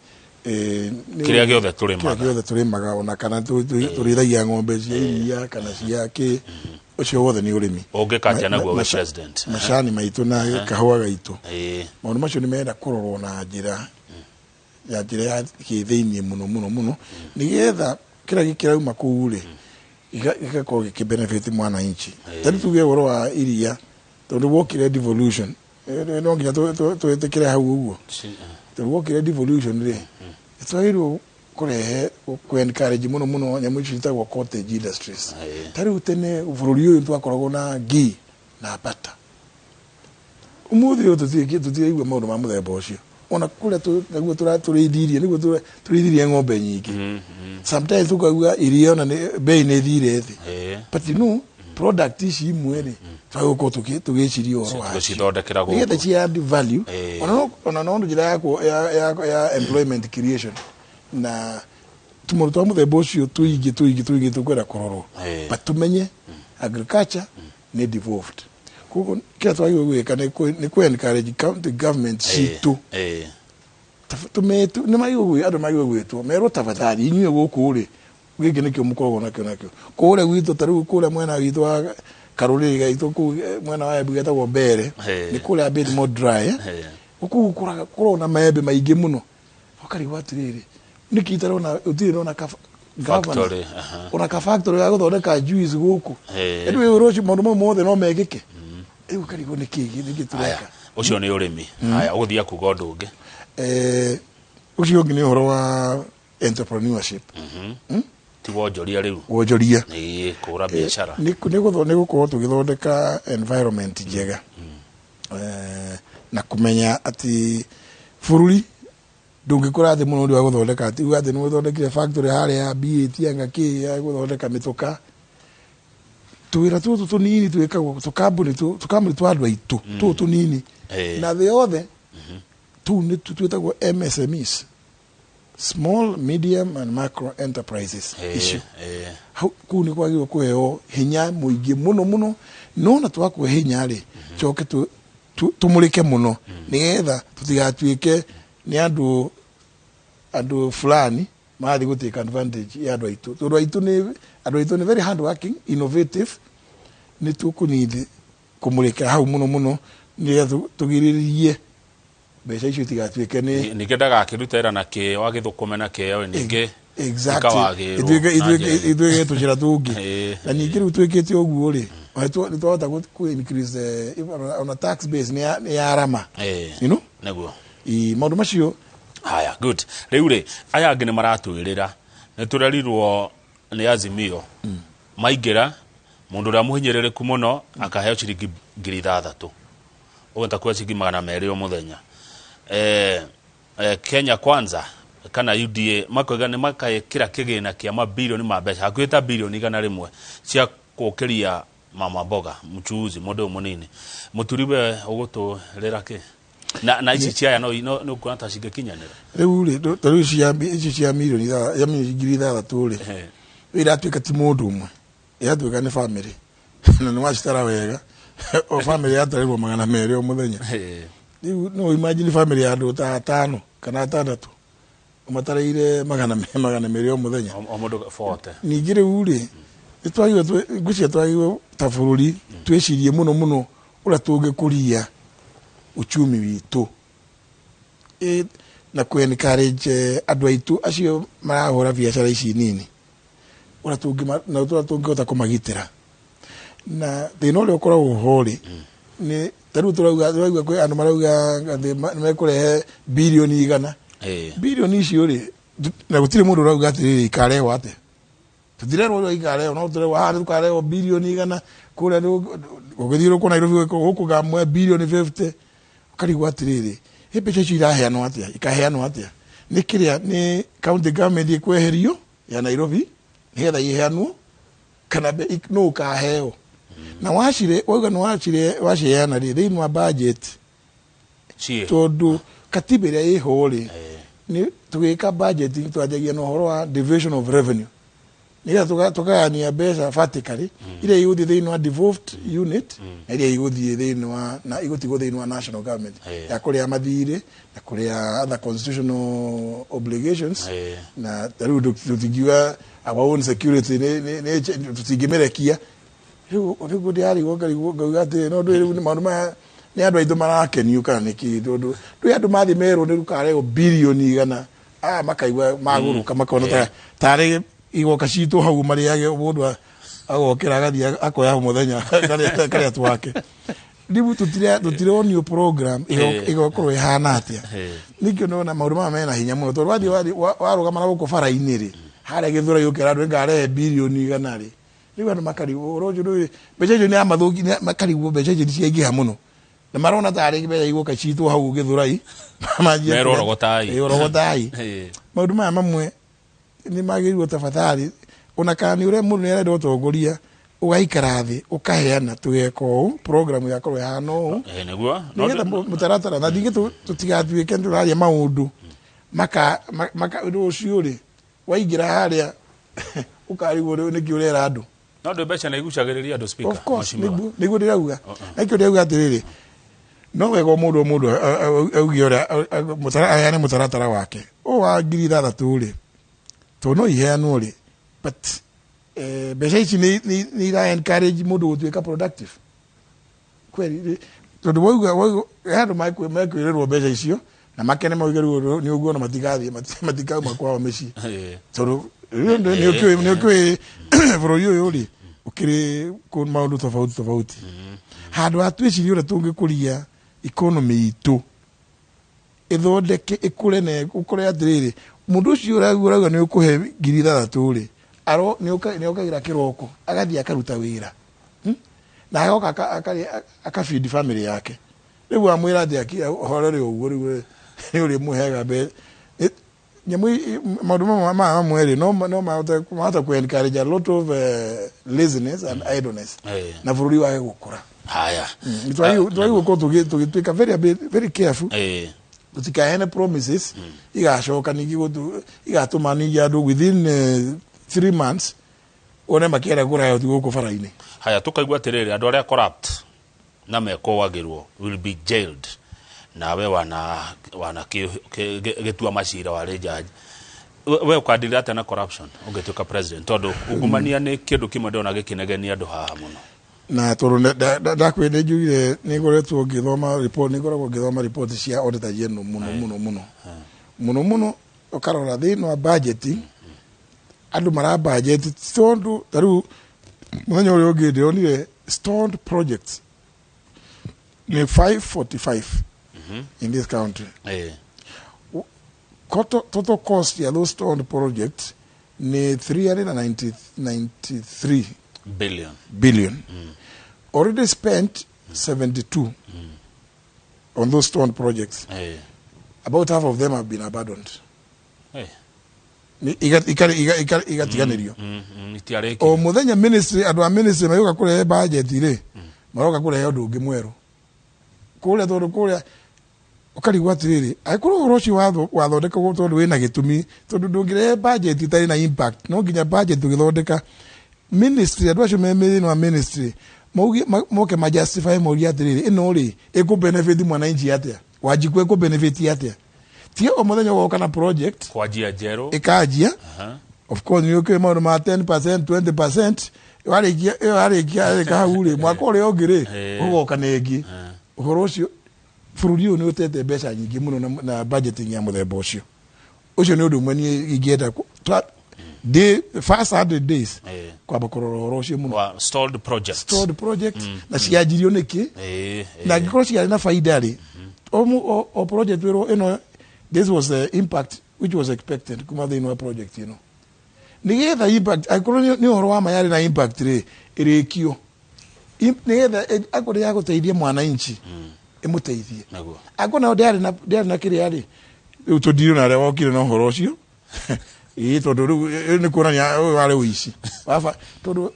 S1: Kĩrĩa gĩothe tũrĩmaga.
S2: Kĩrĩa gĩothe tũrĩmaga, ona kana tũrĩithagia ng'ombe cia iria kana cia kĩ, ũcio wothe nĩ ũrĩmi.
S1: Ũngĩkanjia naguo wĩ president.
S2: Macani maitũ na kahũa gaitũ, maũndũ macio nĩ menda kũrorwo na njĩra ya njĩra ya kĩthĩiniĩ mũno mũno mũno, nĩgetha kĩrĩa gĩkĩrauma kũu rĩ gĩgakorwo gĩkĩ benefit mwananchi. Ta rĩu tuge ũhoro wa iria, tondũ wokire devolution, no nginya twĩtĩkĩre hau ũguo. Tondũ wokire devolution rĩ, twagĩrĩirwo kũrehe kũ encourage mũno mũno nyamũ ici ciĩtagwo cottage industries. Ta rĩu tene bũrũri ũyũ twakoragwo na ghee na butter. Ũmũthĩ ũyũ tũtiraigua maũndũ ma mũthemba ũcio. Ona kũrĩa naguo tũrĩithirie, nĩguo tũrĩithirie ng'ombe nyingĩ. Sometimes tũkaigua iria ona bei nĩ ĩthire thĩ. But you know, product ici imwe rĩ, twagĩrĩirwo gũkorwo tũgĩciria ũhoro wacio.
S1: Tũgĩcithondekera gũkũ.
S2: Nĩgetha ci add value. Ona no njĩra ya employment creation. Na tũmaũndũ twa mũthemba ũcio tũingĩ tũingĩ tũingĩ tũkwenda kũrorwo. But tũmenye agriculture nĩ devolved. Koguo kĩrĩa twagĩrĩirwo gwĩka nĩ kũ encourage county government citũ. Nĩ magĩrĩirwo andũ magĩrĩirwo gwĩtwo merwo tafadhali inyuĩ gũkũ rĩ, gĩkĩ nĩkĩo mũkoragwo nakĩo nakĩo. Kũrĩa gwitũ ta rĩu kũrĩa mwena witũ wa karũrĩrĩ gaitũ kũu mwena wa Embu getagwo Mbere, nĩ kũrĩa a bit more dry. Gũkũ kũrona na maembe maingĩ mũno. Ũkarigwo atĩrĩrĩ, nĩkĩ itarona ũtirĩ nona
S1: factory,
S2: ona ka factory ya gũthondeka juice gũkũ. Anyway, ũhoro ũcio maũndũ mau mothe no mekĩke. Rĩu ũkarigwo nĩkĩ nĩkĩ tũreka.
S1: Ũcio nĩ ũrĩmi. Haya, ũgũthiĩ kuga ũndũ ũngĩ.
S2: Ũcio ũngĩ nĩ ũhoro wa entrepreneurship.
S1: Ti wonjoria rĩu.
S2: Wonjoria.
S1: Ĩĩ, kũhũra biacara.
S2: Nĩ gũkorwo tũgĩthondeka environment njega. Na kũmenya atĩ bũrũri ndũngĩkũra thĩ mũno ũndũ wa gũthondeka atĩ uga atĩ nĩ ũthondekire factory harĩa ya BAT anga kĩ ya gũthondeka mĩtũka. Tũwĩra tũtũ tũnini twĩkagwo tũkambuni twa andũ aitũ, tũtũ tũnini. Na thĩ yothe tũu nĩ twĩtagwo MSMEs, small, medium and micro enterprises. Icio. Hau kũu nĩ kwagĩrĩirwo kũheo hinya mũingĩ mũno mũno, no na twakũhe hinya rĩ, coke tũmũrĩke mũno nĩgetha tũtigatuĩke nĩ andũ fulani marathiĩ gũ take advantage ya andũ aitũ. Tondũ andũ aitũ nĩ very hard working, innovative, nĩ tũkũnyithi kũmũrĩka hau mũno mũno nĩgetha tũgirĩrĩrie mbeca icio itigatuĩke nĩ
S1: ningĩ ndagakĩruta ĩra na kĩo agĩthũkũme na kĩo, ningĩ
S2: Exactly. Ituĩke tũcĩra tũngĩ. Na ningĩ rĩu twĩkĩte ũguo rĩ, nĩ twahota kũ increase ona tax base nĩ yarama. You know?
S1: Nĩguo.
S2: Maũndũ macio.
S1: Haya, good. Rĩu rĩ, aya angĩ nĩ maratwĩrĩra. Nĩ tũrerirwo nĩ Azimio. Maingĩra, mũndũ ũrĩa mũhinyĩrĩrĩku mũno akaheo ciringi 6,000. Ũguo ta kuoya ciringi 200 o mũthenya. Kenya Kwanza kana UDA makoiga nĩ makaĩkĩra kĩgĩna kĩa mabirioni ma mbeca hakuhĩ ta birioni 100 cia kũkĩria mama mboga mchuuzi mũndũ ũyũ mũnini. Mũturi, we ũgũtũrĩra kĩ na ici ciaya no no no kuona ta cingĩkinyanĩra?
S2: Rĩu rĩ, ta rĩu ici cia mirioni ya 6,000 rĩ, iratuĩka ti mũndũ ũmwe, iratuĩka nĩ family, na nĩ wacitara wega, o family yatarĩrwo 200 o mũthenya. Rĩu no imagine family ya andũ ta atano kana atandatũ ũmatarĩire 200 o mũthenya.
S1: O mũndũ 40.
S2: Ningĩ rĩu rĩ, nĩ twagĩrĩirwo, ngwĩciria twagĩrĩirwo ta bũrũri twĩcirie mũno mũno ũrĩa tũngĩkũria uchumi witũ na kũ encourage andũ aitũ acio marahũra biacara ici nini, ũrĩa tũngĩ na ũrĩa tũngĩhota kũmagitĩra. Na thĩna ũrĩa ũkoragwo ho rĩ, nĩ ta rĩu tũrauga kwĩ andũ marauga atĩ nĩ mekũrehe birioni 100. Birioni icio rĩ, na gũtirĩ mũndũ ũrauga atĩrĩrĩ, ikarehwo atĩa? Tũtirerwo ũrĩa ikarehwo, no tũrerwo haha tũkarehwo birioni 100, kũrĩa ũgĩthiũrũrũkwo Nairobi gũkũ gamwe birioni 50. Ũkarigwo atĩrĩrĩ, ĩ mbeca icio iraheanwo atĩa, ikaheanwo atĩa? Nĩ kĩrĩa nĩ county government ĩkweherio ya Nairobi nĩgetha iheanwo, kana nũ ũkaheo? Na wacire wauga nĩ wacire waciheana rĩ, thĩinĩ wa budget?
S1: Ciĩ.
S2: Tondũ katiba ĩrĩa ĩho rĩ, nĩ tũgĩka budgeting twanjagia na ũhoro wa division of revenue, nĩgetha tũkagayania mbeca vertically, iria igũthiĩ thĩinĩ wa devolved unit na iria igũthiĩ thĩinĩ wa na igũtigwo thĩinĩ wa national government ya kũrĩa mathirĩ na kũrĩa other constitutional obligations. Na ta rĩu tũtingiuga our own security tũtingĩmĩrekia. Rĩu ndĩrarigwo, ngarigwo, ngauga atĩ no ndũĩ rĩu nĩ maũndũ maya nĩ andũ aitũ marakenio kana nĩkĩ? Tondũ ndũĩ andũ mathiĩ merwo nĩ rũkarehwo birioni 100, aya makaigua magũrũka, makona ta tarĩ igoka citũ hau marĩage. Mũndũ agokĩra agathiĩ akoya mũthenya karĩa twake. Rĩu tũtironio program ĩgakorwo ĩhana atĩa. Nĩkĩo nona maũndũ maya mena hinya mũno, tondũ wathiĩ warũgama na gũkũ bara-inĩ rĩ, harĩa Gĩthũrai, ũkĩra andũ ngarehe birioni 100 rĩ, rĩu andũ makarigwo ũhoro ũcio ndũĩ mbeca icio nĩ amathũki, makarigwo mbeca icio nĩ ciaingĩha mũno, na marona tarĩ mbeca igũka citwo hau Gĩthũrai manjie
S1: Merwo rogotai.
S2: Ĩ, rogotai. Maũndũ maya mamwe nĩ magĩrĩirwo tabathari, ona kana nĩ ũrĩa mũndũ nĩ arenda ũtongoria, ũgaikara thĩ ũkaheana tũgeka ũũ, program yakorwo ĩhana ũũ.
S1: Nĩguo.
S2: Nĩgetha mũtaratara na ningĩ tũtigatuĩke tũraria maũndũ maka rũciũ rĩ, waingĩra harĩa ũkarigwo nĩkĩ ũrera andũ.
S1: No ndũ mbeca nĩ igucagĩrĩria andũ, Speaker.
S2: Of course.
S1: Mheshimiwa.
S2: Nĩguo ndĩrauga, na ikĩo ndĩrauga atĩrĩrĩ, no wega o mũndũ o mũndũ auge ũrĩa aheane mũtaratara wake. Ũũ wa 6,000 rĩ, tondũ no iheanwo rĩ, but mbeca ici nĩ ira encourage mũndũ gũtuĩka productive kweli tondũ wauga he andũ mekwĩrĩrwo mbeca icio na makene, mauge rĩu nĩ ũguo, na matigathiĩ matikauma kwao mĩciĩ, tondũ rĩu nĩ ũkĩũĩ bũrũri ũyũ rĩ, ũkĩrĩ maũndũ tofauti tofauti. Handũ ha twĩcirie ũrĩa tũngĩkũria economy itũ, ĩthondeke ĩkũre na ũkore atĩrĩrĩ, mũndũ ũcio ũrauga nĩ ũkũhe 6,000 rĩ, aro nĩ okagĩra kĩroko agathiĩ akaruta wĩra, Na agoka akafeed family yake. Rĩu wamwĩra atĩ ahorere ũguo, rĩu nĩ ũrĩmũheaga nyamũ maũndũ maya mamwe rĩ, no mahote ku encourage a lot of laziness and idleness na bũrũri wage gũkũra.
S1: Haya.
S2: Twagĩrĩirwo gũkorwo tũgĩtuĩka very, very careful tũtikaheane promises igacoka ningĩ igatũma ningĩ andũ within 3 months one makĩenda kũraya gũkũ bara-inĩ.
S1: Haya, tukaigua atiriri, andu aria corrupt na mekũwagĩrwo will be jailed. Nawe wana gĩtua macira, warĩ judge, we ũkandira atĩa na corruption ũngĩtuĩka president? Tondũ ungumania nĩ kĩndũ kĩmwe ndĩrona gĩkĩnegenia andũ haha mũno.
S2: Na tondũ ndakwĩ nĩ njugire nĩ ngoretwo ngĩthoma report, nĩ ngoragwo ngĩthoma report cia auditor general mũno mũno mũno mũno mũno. Ũkarora thĩinĩ wa budget, andũ mara budget, tondũ ta rĩu mũthenya ũrĩa ũngĩ ndĩronire stalled projects nĩ 545 in this country. Total cost ya those stalled projects ni 393
S1: billion.
S2: Billion. Already spent 72 on those stalled projects. About half of them have been abandoned.
S1: Hey.
S2: Igatiganĩrio.
S1: Itiarĩki.
S2: O mũthenya ministry, andũ a ministry magĩũka kũrehe budget rĩ, maroka kũrehe ũndũ ũngĩ mwerũ kũrĩa, tondũ kũrĩa ũkarigwo atĩrĩrĩ, angĩkorwo ũhoro ũcio wathondekagwo tondũ wĩna gĩtũmi, tondũ ndũngĩrehe budget itarĩ na impact. No nginya budget ũgĩthondeka ministry, andũ acio me thĩinĩ wa ministry mauge, moke ma justify, morie atĩrĩrĩ, ĩno rĩ ĩkũ benefit mwananchi atĩa? Wanjikũ ĩkũ benefit atĩa? Ti o mũthenya ũgoka na project
S1: kwanjia njerũ.
S2: Ĩkanjia. Of course nĩ ũkĩrĩ maũndũ ma 10%, 20%, warĩkia ĩyo, warĩkia yarĩka hau rĩ, mwaka ũrĩa ũngĩ rĩ, ũgoka na ĩngĩ. Ũhoro ũcio, bũrũri ũyũ nĩ ũtete mbeca nyingĩ mũno na budgeting ya mũthemba ũcio. Ũcio nĩ ũndũ ũmwe niĩ ingĩenda day first 100 days kwamba kũrora ũhoro ũcio mũno.
S1: Wa stalled projects.
S2: Stalled project na cianjirio nĩkĩ, na angĩkorwo ciarĩ na faida rĩ, o project wĩrwo ĩno, this was the impact which was expected kuma thĩinĩ wa project ĩno, nĩgetha impact, angĩkorwo nĩ ũhoro wa ma yarĩ na impact rĩ, ĩrĩkio. Nĩgetha akorwo ya gũteithia mwananchi, ĩmũteithie. Angĩkorwo nayo ndĩarĩ na kĩrĩa rĩ, rĩu tũndirĩ na arĩa wokire na ũhoro ũcio, ĩĩ, tondũ rĩu nĩ kuonania ũyũ warĩ ũici. Baba, tondũ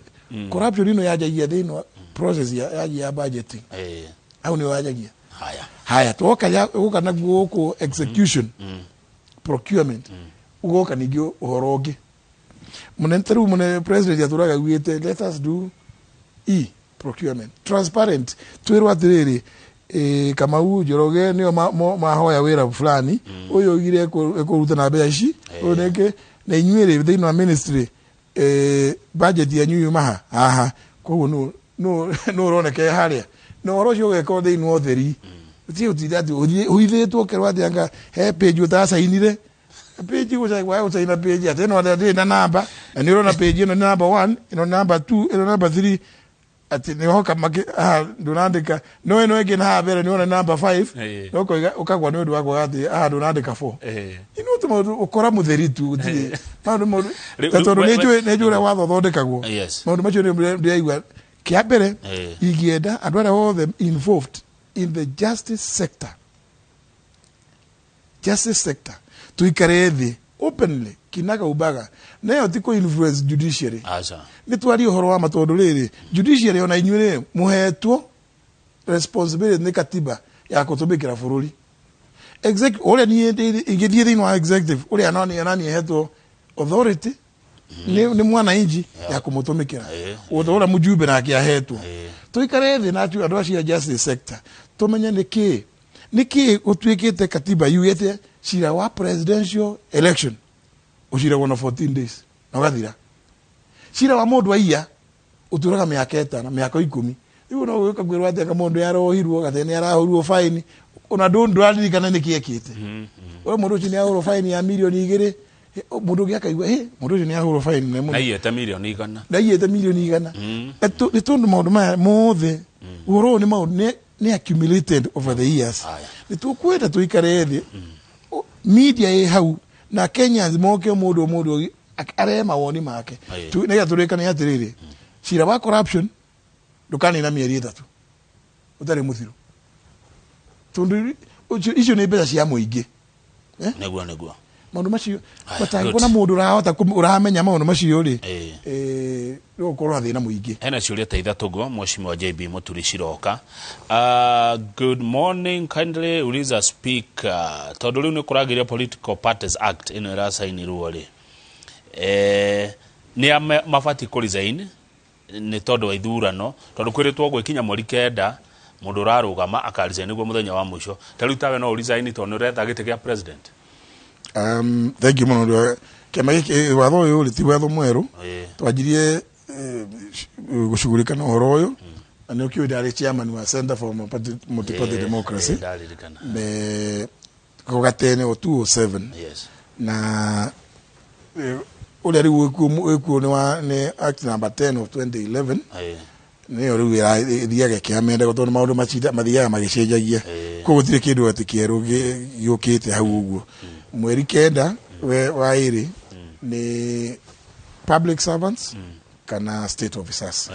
S2: corruption ĩno yanjagia thĩinĩ wa process ya budgeting. Hau nĩyo yanjagia.
S1: Haya.
S2: Haya, twoka gũka naguo gũkũ execution, procurement, ũgoka ningĩ ũhoro ũngĩ mũnene. Ta rĩu mũnene president atũraga augĩte, "Let us do e procurement transparent." Twĩrwo atĩrĩrĩ, Kamau Njoroge nĩo mahoya wĩra fulani, ũyũ oigire ekũruta na mbeca ici, ũyũ nĩkĩ, na inyuĩ rĩ, thĩinĩ wa ministry, budget yanyu yuma ha haha, koguo nũ ũroneka harĩa, na ũhoro ũcio ũgekwo thĩinĩ wa ũtheri, ti ũtinda atĩ ũhithĩtwo, ũkerwo atĩ anga he page ũtacainire, page waga gũcaina page, atĩ ĩno ndĩrĩ na namba, na nĩ ũrona page ĩno nĩ number 1, ĩno nĩ number 2, ĩno number 3, atĩ nĩ hoka haha ndũnandĩka, no ĩno ĩngĩ na haha mbere nĩ ũrona number 5, no ũkoiga ũkagwa nĩ ũndũ wa kwaga atĩ haha ndũnandĩka 4. Ino tũmaũndũ ũkora mũtheri tu, gũtirĩ maũndũ tondũ nĩ njũĩ ũrĩa watho ũthondekagwo. Maũndũ macio nĩ ndĩraigua kĩa mbere ingĩenda andũ arĩa othe involved in the justice sector, justice sector, tuikare thĩ openly, kinaga ubaga, nayo ti kũ influence judiciary.
S1: Aca.
S2: Nĩ twarie ũhoro wa ma, tondũ rĩrĩ, judiciary ona inyuĩ rĩ, mũhetwo responsibility nĩ katiba ya kũtũmĩkĩra bũrũri. Ũrĩa niĩ ingĩthiĩ thĩinĩ wa executive, ũrĩa nani hetwo authority nĩ mwananchi ya kũmũtũmĩkĩra, ũndũ ũrĩa mũjumbe nake ahetwo. Tũikare thĩ na andũ acio a justice sector, tũmenye nĩkĩ gũtuĩkĩte katiba yugĩte cira wa presidential election ũciragwo na 14 days na ũgathira, cira wa mũndũ aiya ũtũraga mĩaka 5, mĩaka 10. Rĩu no gũka kwĩrwo atĩ anga mũndũ arohirwo gathe nĩ arahũrirwo faini, ona ndũraririkana nĩkĩ ekĩte. Ũrĩa mũndũ ũcio nĩ ahũrwo faini ya mirioni 2, mũndũ ũngĩ akaigua, "Hĩ, mũndũ ũcio nĩ ahũrwo faini nene mũno."
S1: Naiyĩte mirioni 100.
S2: Naiyĩte mirioni 100. Nĩ tondũ maũndũ maya mothe, ũhoro ũyũ nĩ maũndũ nĩ accumulated over the years. Nĩ tũkwenda tũikare thĩ, media ĩ hau na Kenyans moke, mũndũ o mũndũ arehe mawoni make, nĩgetha tũrĩkane atĩrĩrĩ, cira wa corruption ndũkanina mĩeri 3 ũtarĩ mũthiru, tondũ icio nĩ mbeca cia mũingĩ.
S1: Nĩguo.
S2: Maũndũ macio
S1: Haya,
S2: matangĩkorwo
S1: good.
S2: na mũndũ ũrahota ũramenya maũndũ macio rĩ, rĩu ũkorwo na thĩna mũingĩ.
S1: Hena ciũria ta ithatũ guo, Mheshimiwa JB Muturi, ciroka. Good morning, kindly uliza speaker, tondũ rĩu nĩ kũragĩria Political Parties Act ĩno ĩracainirwo rĩ, nĩ a mabatiĩ kũ resign nĩ tondũ wa ithurano, tondũ kwĩrĩtwo gwĩkinya mweri 9 mũndũ ũrarũgama akaresign nĩguo mũthenya wa mũico. Ta rĩu tawe no ũresign tondũ nĩ ũretha gĩtĩ kĩa president?
S2: Thank you mũno. Kĩama gĩkĩ, watho ũyũ rĩ, ti watho mwerũ. Twanjirie gũcugurika na ũhoro ũyũ, na nĩ ũkĩũĩ ndarĩ chairman wa Center for Multi-Party Democracy.
S1: Ndaririkana.
S2: Gatene o 207. Na ũrĩa rĩu wĩkuo nĩ act number 10 of 2011, nĩyo rĩu ĩthiaga ĩkĩamendagwo, tondũ maũndũ macinda mathiaga magĩcenjagia, koguo gũtirĩ kĩndũ atĩ kĩerũ gĩũkĩte hau ũguo. Mweri 9 wa ĩrĩ nĩ public servants kana state officers.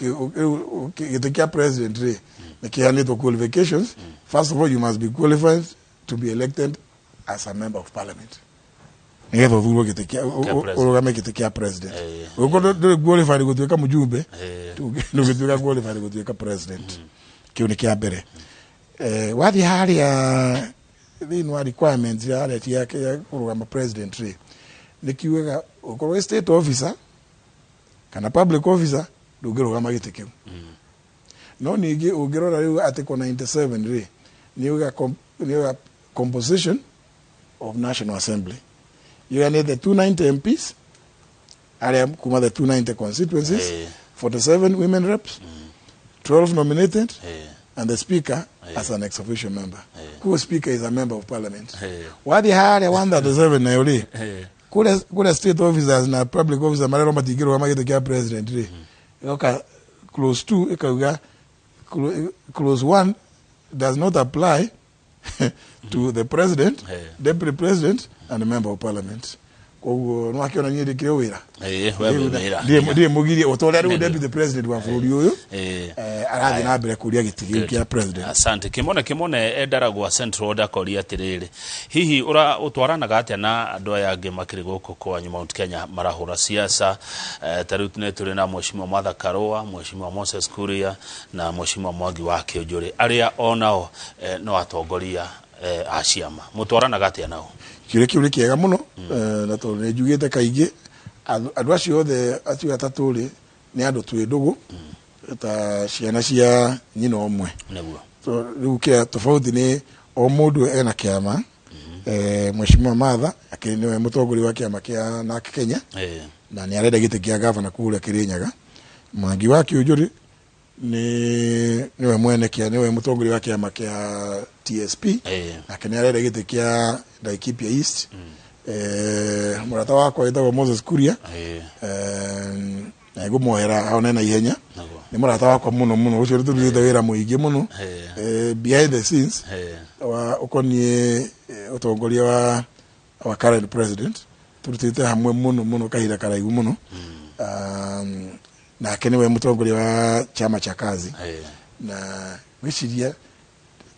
S2: Rĩu gĩtĩ kĩa president rĩ, Nĩ kĩheanĩtwo qualifications. First of all, you must be qualified to be elected as a member of parliament nĩgetha ũthurwo gĩtĩ kĩa
S1: Kĩa president.
S2: ũrũgame gĩtĩ kĩa president. Ũngĩkorwo ndũrĩ qualified gũtuĩka mũjumbe, ndũngĩtuĩka qualified gũtuĩka president. Kĩu nĩ kĩa mbere. Wathiĩ harĩa thĩinĩ wa requirements ya harĩa cia kũrũgama president rĩ, nĩ kiugaga ũkorwo wĩ state officer kana public officer, ndũngĩrũgama gĩtĩ kĩu. No ningĩ ũngĩrora rĩu article 97 rĩ, nĩ uga composition of National Assembly yuga nĩ the 290 MPs arĩa kuma the 290 constituencies, 47 women reps, 12 nominated, and the speaker as an ex officio member. Kuo speaker is a member of parliament. Wathiĩ harĩa 137 nayo rĩ, kũrĩa state officers na public officers marerwo matingĩrũgama gĩtĩ kĩa president rĩ, ĩgoka clause 2 ĩkauga clause 1 does not apply to the president, deputy president and the member of parliament. Koguo no akĩona niĩ ndĩkĩrĩ wĩra.
S1: We wĩ wĩra.
S2: Ndiĩ mũgirie o ta ũrĩa rĩu deputy president wa bũrũri ũyũ arathiĩ na mbere kũria gĩtĩ gĩu kĩa president.
S1: Asante. Kimone Kimone endaragwa Central Order koria atiriri, hihi ura utwaranaga atia na andũ aya angĩ makĩrĩ gũkũ kwanyu Mount Kenya marahũra siasa? Ta rĩu nĩ tũrĩ na Mheshimiwa Martha Karua, Mheshimiwa Moses Kuria na Mheshimiwa Mwangi wa Kĩũnjũrĩ, arĩa onao no atongoria a ciama. Mũtwaranaga atĩa nao?
S2: Kĩũria kĩu nĩ kĩega mũno, na tondũ nĩ njugĩte kaingĩ andũ acio othe acio atatũ rĩ, nĩ andũ twĩ ndũgũ ta ciana cia nyina ũmwe. So, rĩu kĩrĩa tofauti nĩ o mũndũ ena kĩama. Mheshimiwa Martha akĩrĩ nĩwe mũtongoria wa kĩama kĩa NARC Kenya na nĩ arenda gĩtĩ kĩa gavana kũrĩa Kĩrĩnyaga. Mwangi wa Kĩũnjũrĩ nĩ nĩwe mwene kĩa nĩwe mũtongoria wa kĩama kĩa TSP, nake nĩ arenda gĩtĩ kĩa Laikipia East. Mũrata wakwa wĩtagwo Moses Kuria, na ngũmuohera aone na ihenya, nĩ mũrata wakwa mũno mũno ũcio nĩ tũrutĩte wĩra mũingĩ mũno behind the scenes wa ũkoniĩ ũtongoria wa current president, tũrutĩte hamwe mũno mũno kahinda karaihu mũno. Nake nĩwe mũtongoria wa chama cha kazi, na ngwĩciria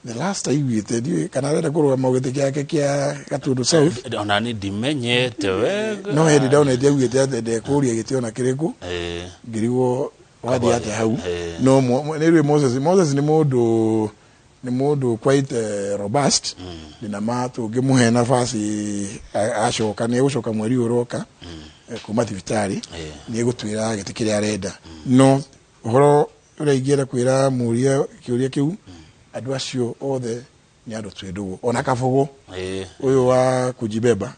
S2: the last aiguĩte ndiũĩ kana arenda kũrũgama gĩtĩ gĩake kĩa Gatundu South.
S1: Ona ni ndimenyete wega.
S2: No hĩndĩ ndonete augĩte atĩ ndekũria gĩtĩ ona kĩrĩkũ, ngĩrigwo wathiĩ atĩa hau. No nĩ rĩ Moses nĩ mũndũ quite robust. Ndĩna ma tũngĩmũhe nafasi acoka, nĩ egũcoka mweri ũyũ ũroka kuma thibitarĩ, nĩ egũtwĩra gĩtĩ kĩrĩa arenda. No ũhoro ũrĩa ingĩenda kwĩra mũria kĩũria kĩu, andũ acio othe nĩ andũ twĩ ndũgũ, ona Kabogo ũyũ wa kujibeba,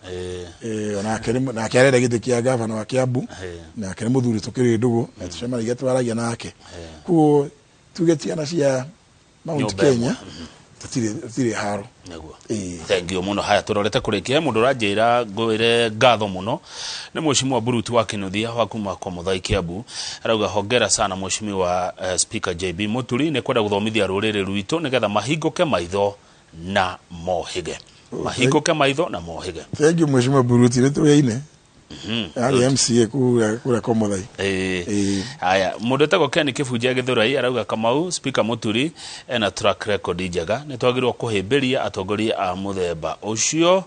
S2: onake nake arenda gĩtĩ kĩa gavana wa Kiambu, nake nĩ mũthuri tũkĩrĩ ndũgũ na tũcemanagia twaragia nake. Koguo tuge ciana cia Mount
S1: Nyũmba
S2: Kenya
S1: ĩmwe.
S2: tũtirĩ haro.
S1: Nĩguo.
S2: Ĩĩ.
S1: Thank you mũno. Haya, tũrorete kũrĩkia. Mũndũ ũranjĩra ngwĩre ngatho mũno nĩ Mheshimiwa Buruti wa Kinuthia wa kuma kwa Muthai Kiambu. Arauga hongera sana Mheshimiwa Speaker JB Muturi nĩ kwenda gũthomithia rũrĩrĩ rwitũ nĩgetha mahingũke maitho na mohĩge, mahingũke maitho na mohĩge.
S2: Thank you, Mheshimiwa Buruti, nĩ tũyaine arĩ MCA kũrĩa kwa Muthai.
S1: Haya, mũndũ etagwo Ken Kĩbunjia Gĩthũrai arauga Kamau, Speaker Muturi ena track record njega, nĩ twagĩrĩirwo kũhĩmbĩria atongoria a mũthemba ũcio.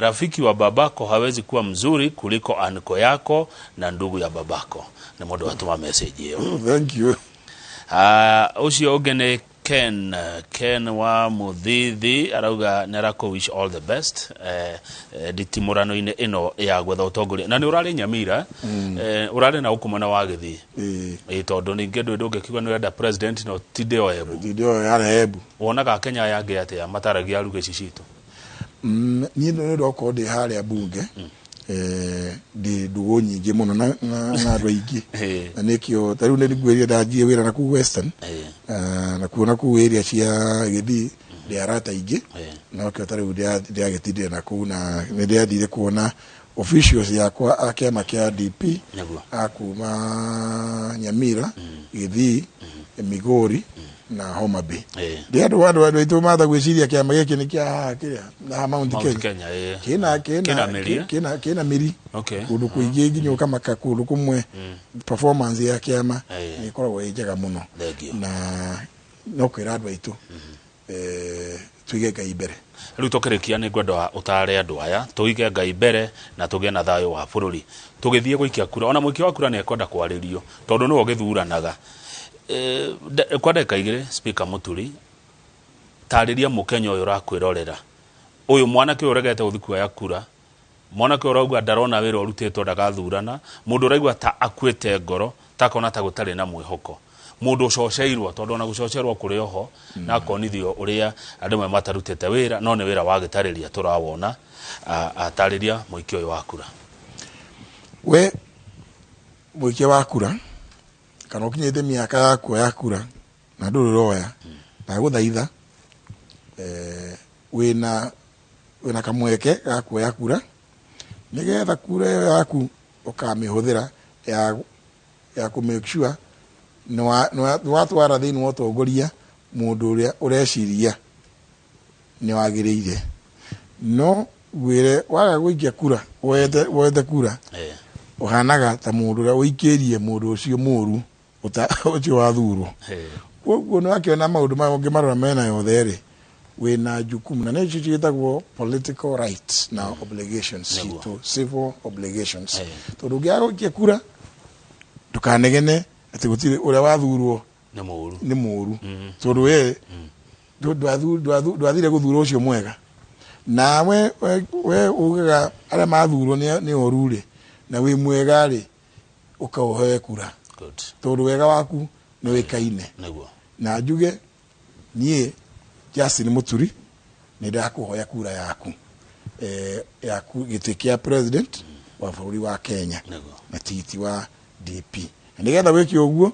S1: Rafiki wa babako hawezi kuwa mzuri kuliko anko yako na ndugu ya babako. Nĩ mũndũ watũma message ĩyo.
S2: Thank you.
S1: Ah, ũcio ũngĩ nĩ Ken wa Muthithi, arauga nĩ arakũ wish all the best nditimũrano-inĩ ĩno ya gwetha ũtongoria, na nĩ ũrarĩ Nyamira, ũrarĩ na ũkũ mwena wa Gĩthii. Tondũ ningĩ ndũĩ ndũngĩkiuga nĩ ũrenda president no tinde o Embu.
S2: Tinde o yarĩ Embu.
S1: Wonaga Kenya aya angĩ atĩa mataragia ruga ici citũ?
S2: Niĩ nĩ ũndũ okorwo ndĩ harĩa bunge, ndĩ ndũgũ nyingĩ mũno na andũ aingĩ, na nĩkĩo ta rĩu nĩ ngwĩrire ndanjie wĩra na kũu Western, na kuo na kũu area cia Gĩthii ndĩ arata aingĩ, nokĩo ta rĩu ndĩragĩtindĩra na kũu, na nĩ ndĩrathire kuona officials yakwa a kĩama kĩa DP a kuma Nyamira, Gĩthii, Migori. na Homa Bay. Ndi andũ andũ aitũ matha gwĩciria kĩama gĩkĩ nĩ kĩa haha kĩrĩa na Mount
S1: Mount
S2: Kenya.
S1: Kenya,
S2: Kĩna kĩna
S1: Kĩna mĩri, eh?
S2: kĩna mĩri kũndũ kũingĩ nginya ũkamaka kũndũ kũmwe performance ya kĩama nĩ ĩkoragwo ĩ njega mũno.
S1: Thank you.
S2: Na no kwĩra andũ aitũ tuige Ngai mbere.
S1: Rĩu tũkĩrĩkia nĩ ngwenda ũtare andũ aya tũige Ngai mbere na tũgĩe na thayũ wa bũrũri tũgĩthiĩ gũikia kura. Ona mũikia wa kura nĩ ekwenda kwarĩrio tondũ nĩwe ũgĩthuranaga. Kwa ndagĩka igĩrĩ, Speaker Mũturi, tarĩria mũkenya ũyũ ũrakwĩrorera, ũyũ mwanake ũyũ ũregete gũthiĩ kuoya kura, mwanake ũyũ ũrauga ndarona wĩra ũrutĩtwo ndagathurana, mũndũ ũraigua ta akuĩte ngoro, ta akona ta gũtarĩ na mwĩhoko, mũndũ ũcoceirwo tondũ ona gũcocerwo kũrĩ oho na akonithio ũrĩa andũ amwe matarutĩte wĩra no nĩ wĩra wa gĩtarĩria tũrawona. Atarĩria mũikia ũyũ wa kura.
S2: We mũikia wa kura kana ũkinyĩte mĩaka ya kuoya kura na ndũrĩ ũroya, ndagũthaitha wĩna kamweke ga kuoya kura nĩgetha kura ĩyo yaku ũkamĩhũthĩra ya kũ make sure nĩ watwara thĩinĩ wa ũtongoria mũndũ ũrĩa ũreciria nĩ wagĩrĩire. No ngwĩre waga gũikia kura woete kura ũhanaga ta mũndũ ũrĩa ũikĩrie mũndũ ũcio mũru ũcio wathurwo. Koguo nĩ wakĩona maũndũ maya ũngĩmarora mena yothe rĩ, wĩna jukumu na nĩcio ciĩtagwo political rights na obligations citũ, civil obligations. Tondũ ũngĩaga gũikia kura ndũkanegene atĩ gũtirĩ ũrĩa wathurwo
S1: nĩ mũru,
S2: nĩ mũru, tondũ we ndwathire gũthura ũcio mwega. Na we ugaga arĩa mathurwo nĩ oru rĩ, na wĩ mwega rĩ, ũkaũhoe kura tondũ wega waku nĩ wĩkaine. Na njuge niĩ Justin Muturi nĩ ndakũhoya kura yaku yaku gĩtĩ kĩa president wa bũrũri wa Kenya na tigiti wa DP. Na nĩgetha wĩke ũguo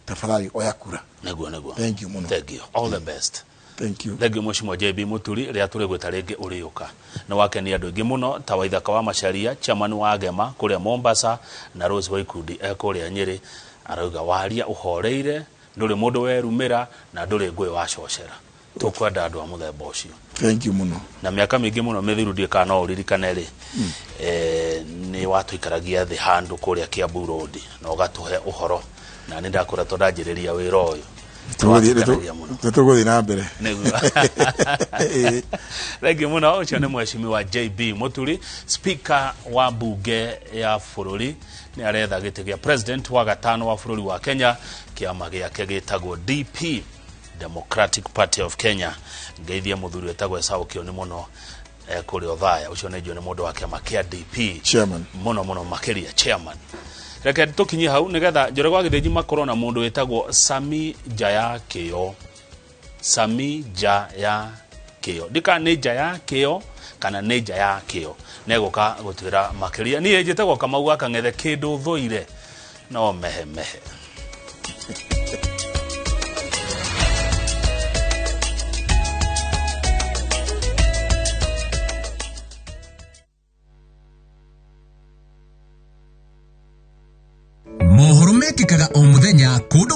S2: tafadhali oya kura.
S1: Nĩguo.
S2: Thank you mũno.
S1: Thank you. All the best.
S2: Thank you.
S1: Thank you Mheshimiwa JB Muturi rĩrĩa tũrĩ gwĩta rĩngĩ ũrĩũka. Nĩ wakenia andũ aingĩ mũno ta Waithaka wa Macharia, chairman wa Gema kũrĩa Mombasa, na Rose Waikundi e kũrĩa Nyĩrĩ, arauga waria ũhoreire, ndũrĩ mũndũ werumĩra na ndũrĩ ngũĩ wacocera. Tũkwenda andũ a mũthemba ũcio.
S2: Thank you mũno.
S1: Na mĩaka mĩingĩ mũno mĩthiru ndiĩ kana no ũririkane rĩ, nĩ watũikaragia thĩ handũ kũrĩa Kiambu Road na ũgatũhe ũhoro, na nĩ ndakoretwo ndanjĩrĩria wĩra ũyũ.
S2: Tũgũthiĩ na mbere.
S1: Thank you mũno. Ũcio nĩ Mheshimiwa JB Muturi, Speaker wa bunge ya bũrũri, nĩ aretha gĩtĩ gĩa president wa gatano wa bũrũri wa Kenya, kĩama gĩake gĩtagwo DP, Democratic Party of Kenya. Ngeithia mũthuri wĩtagwo Esau Kĩoni mũno kũrĩa Othaya. Ũcio nĩ njũĩ nĩ mũndũ wa kĩama kĩa DP
S2: chairman
S1: mũno mũno makĩria chairman. Reke tũkinyie hau nĩgetha Njoroge wa Gĩthĩnji makorwo na mũndũ wĩtagwo Sami Nja ya Kĩo. Sami Nja ya Kĩo, ndika nĩ Nja ya Kĩo kana nĩ Nja ya Kĩo, negũka gũtwĩra makĩria. Niĩ njĩtagwo Kamau wa Kang'ethe, kĩndũ thũire no mehe mehe.
S10: Mohoro mekĩkaga o mũthenya kũndũ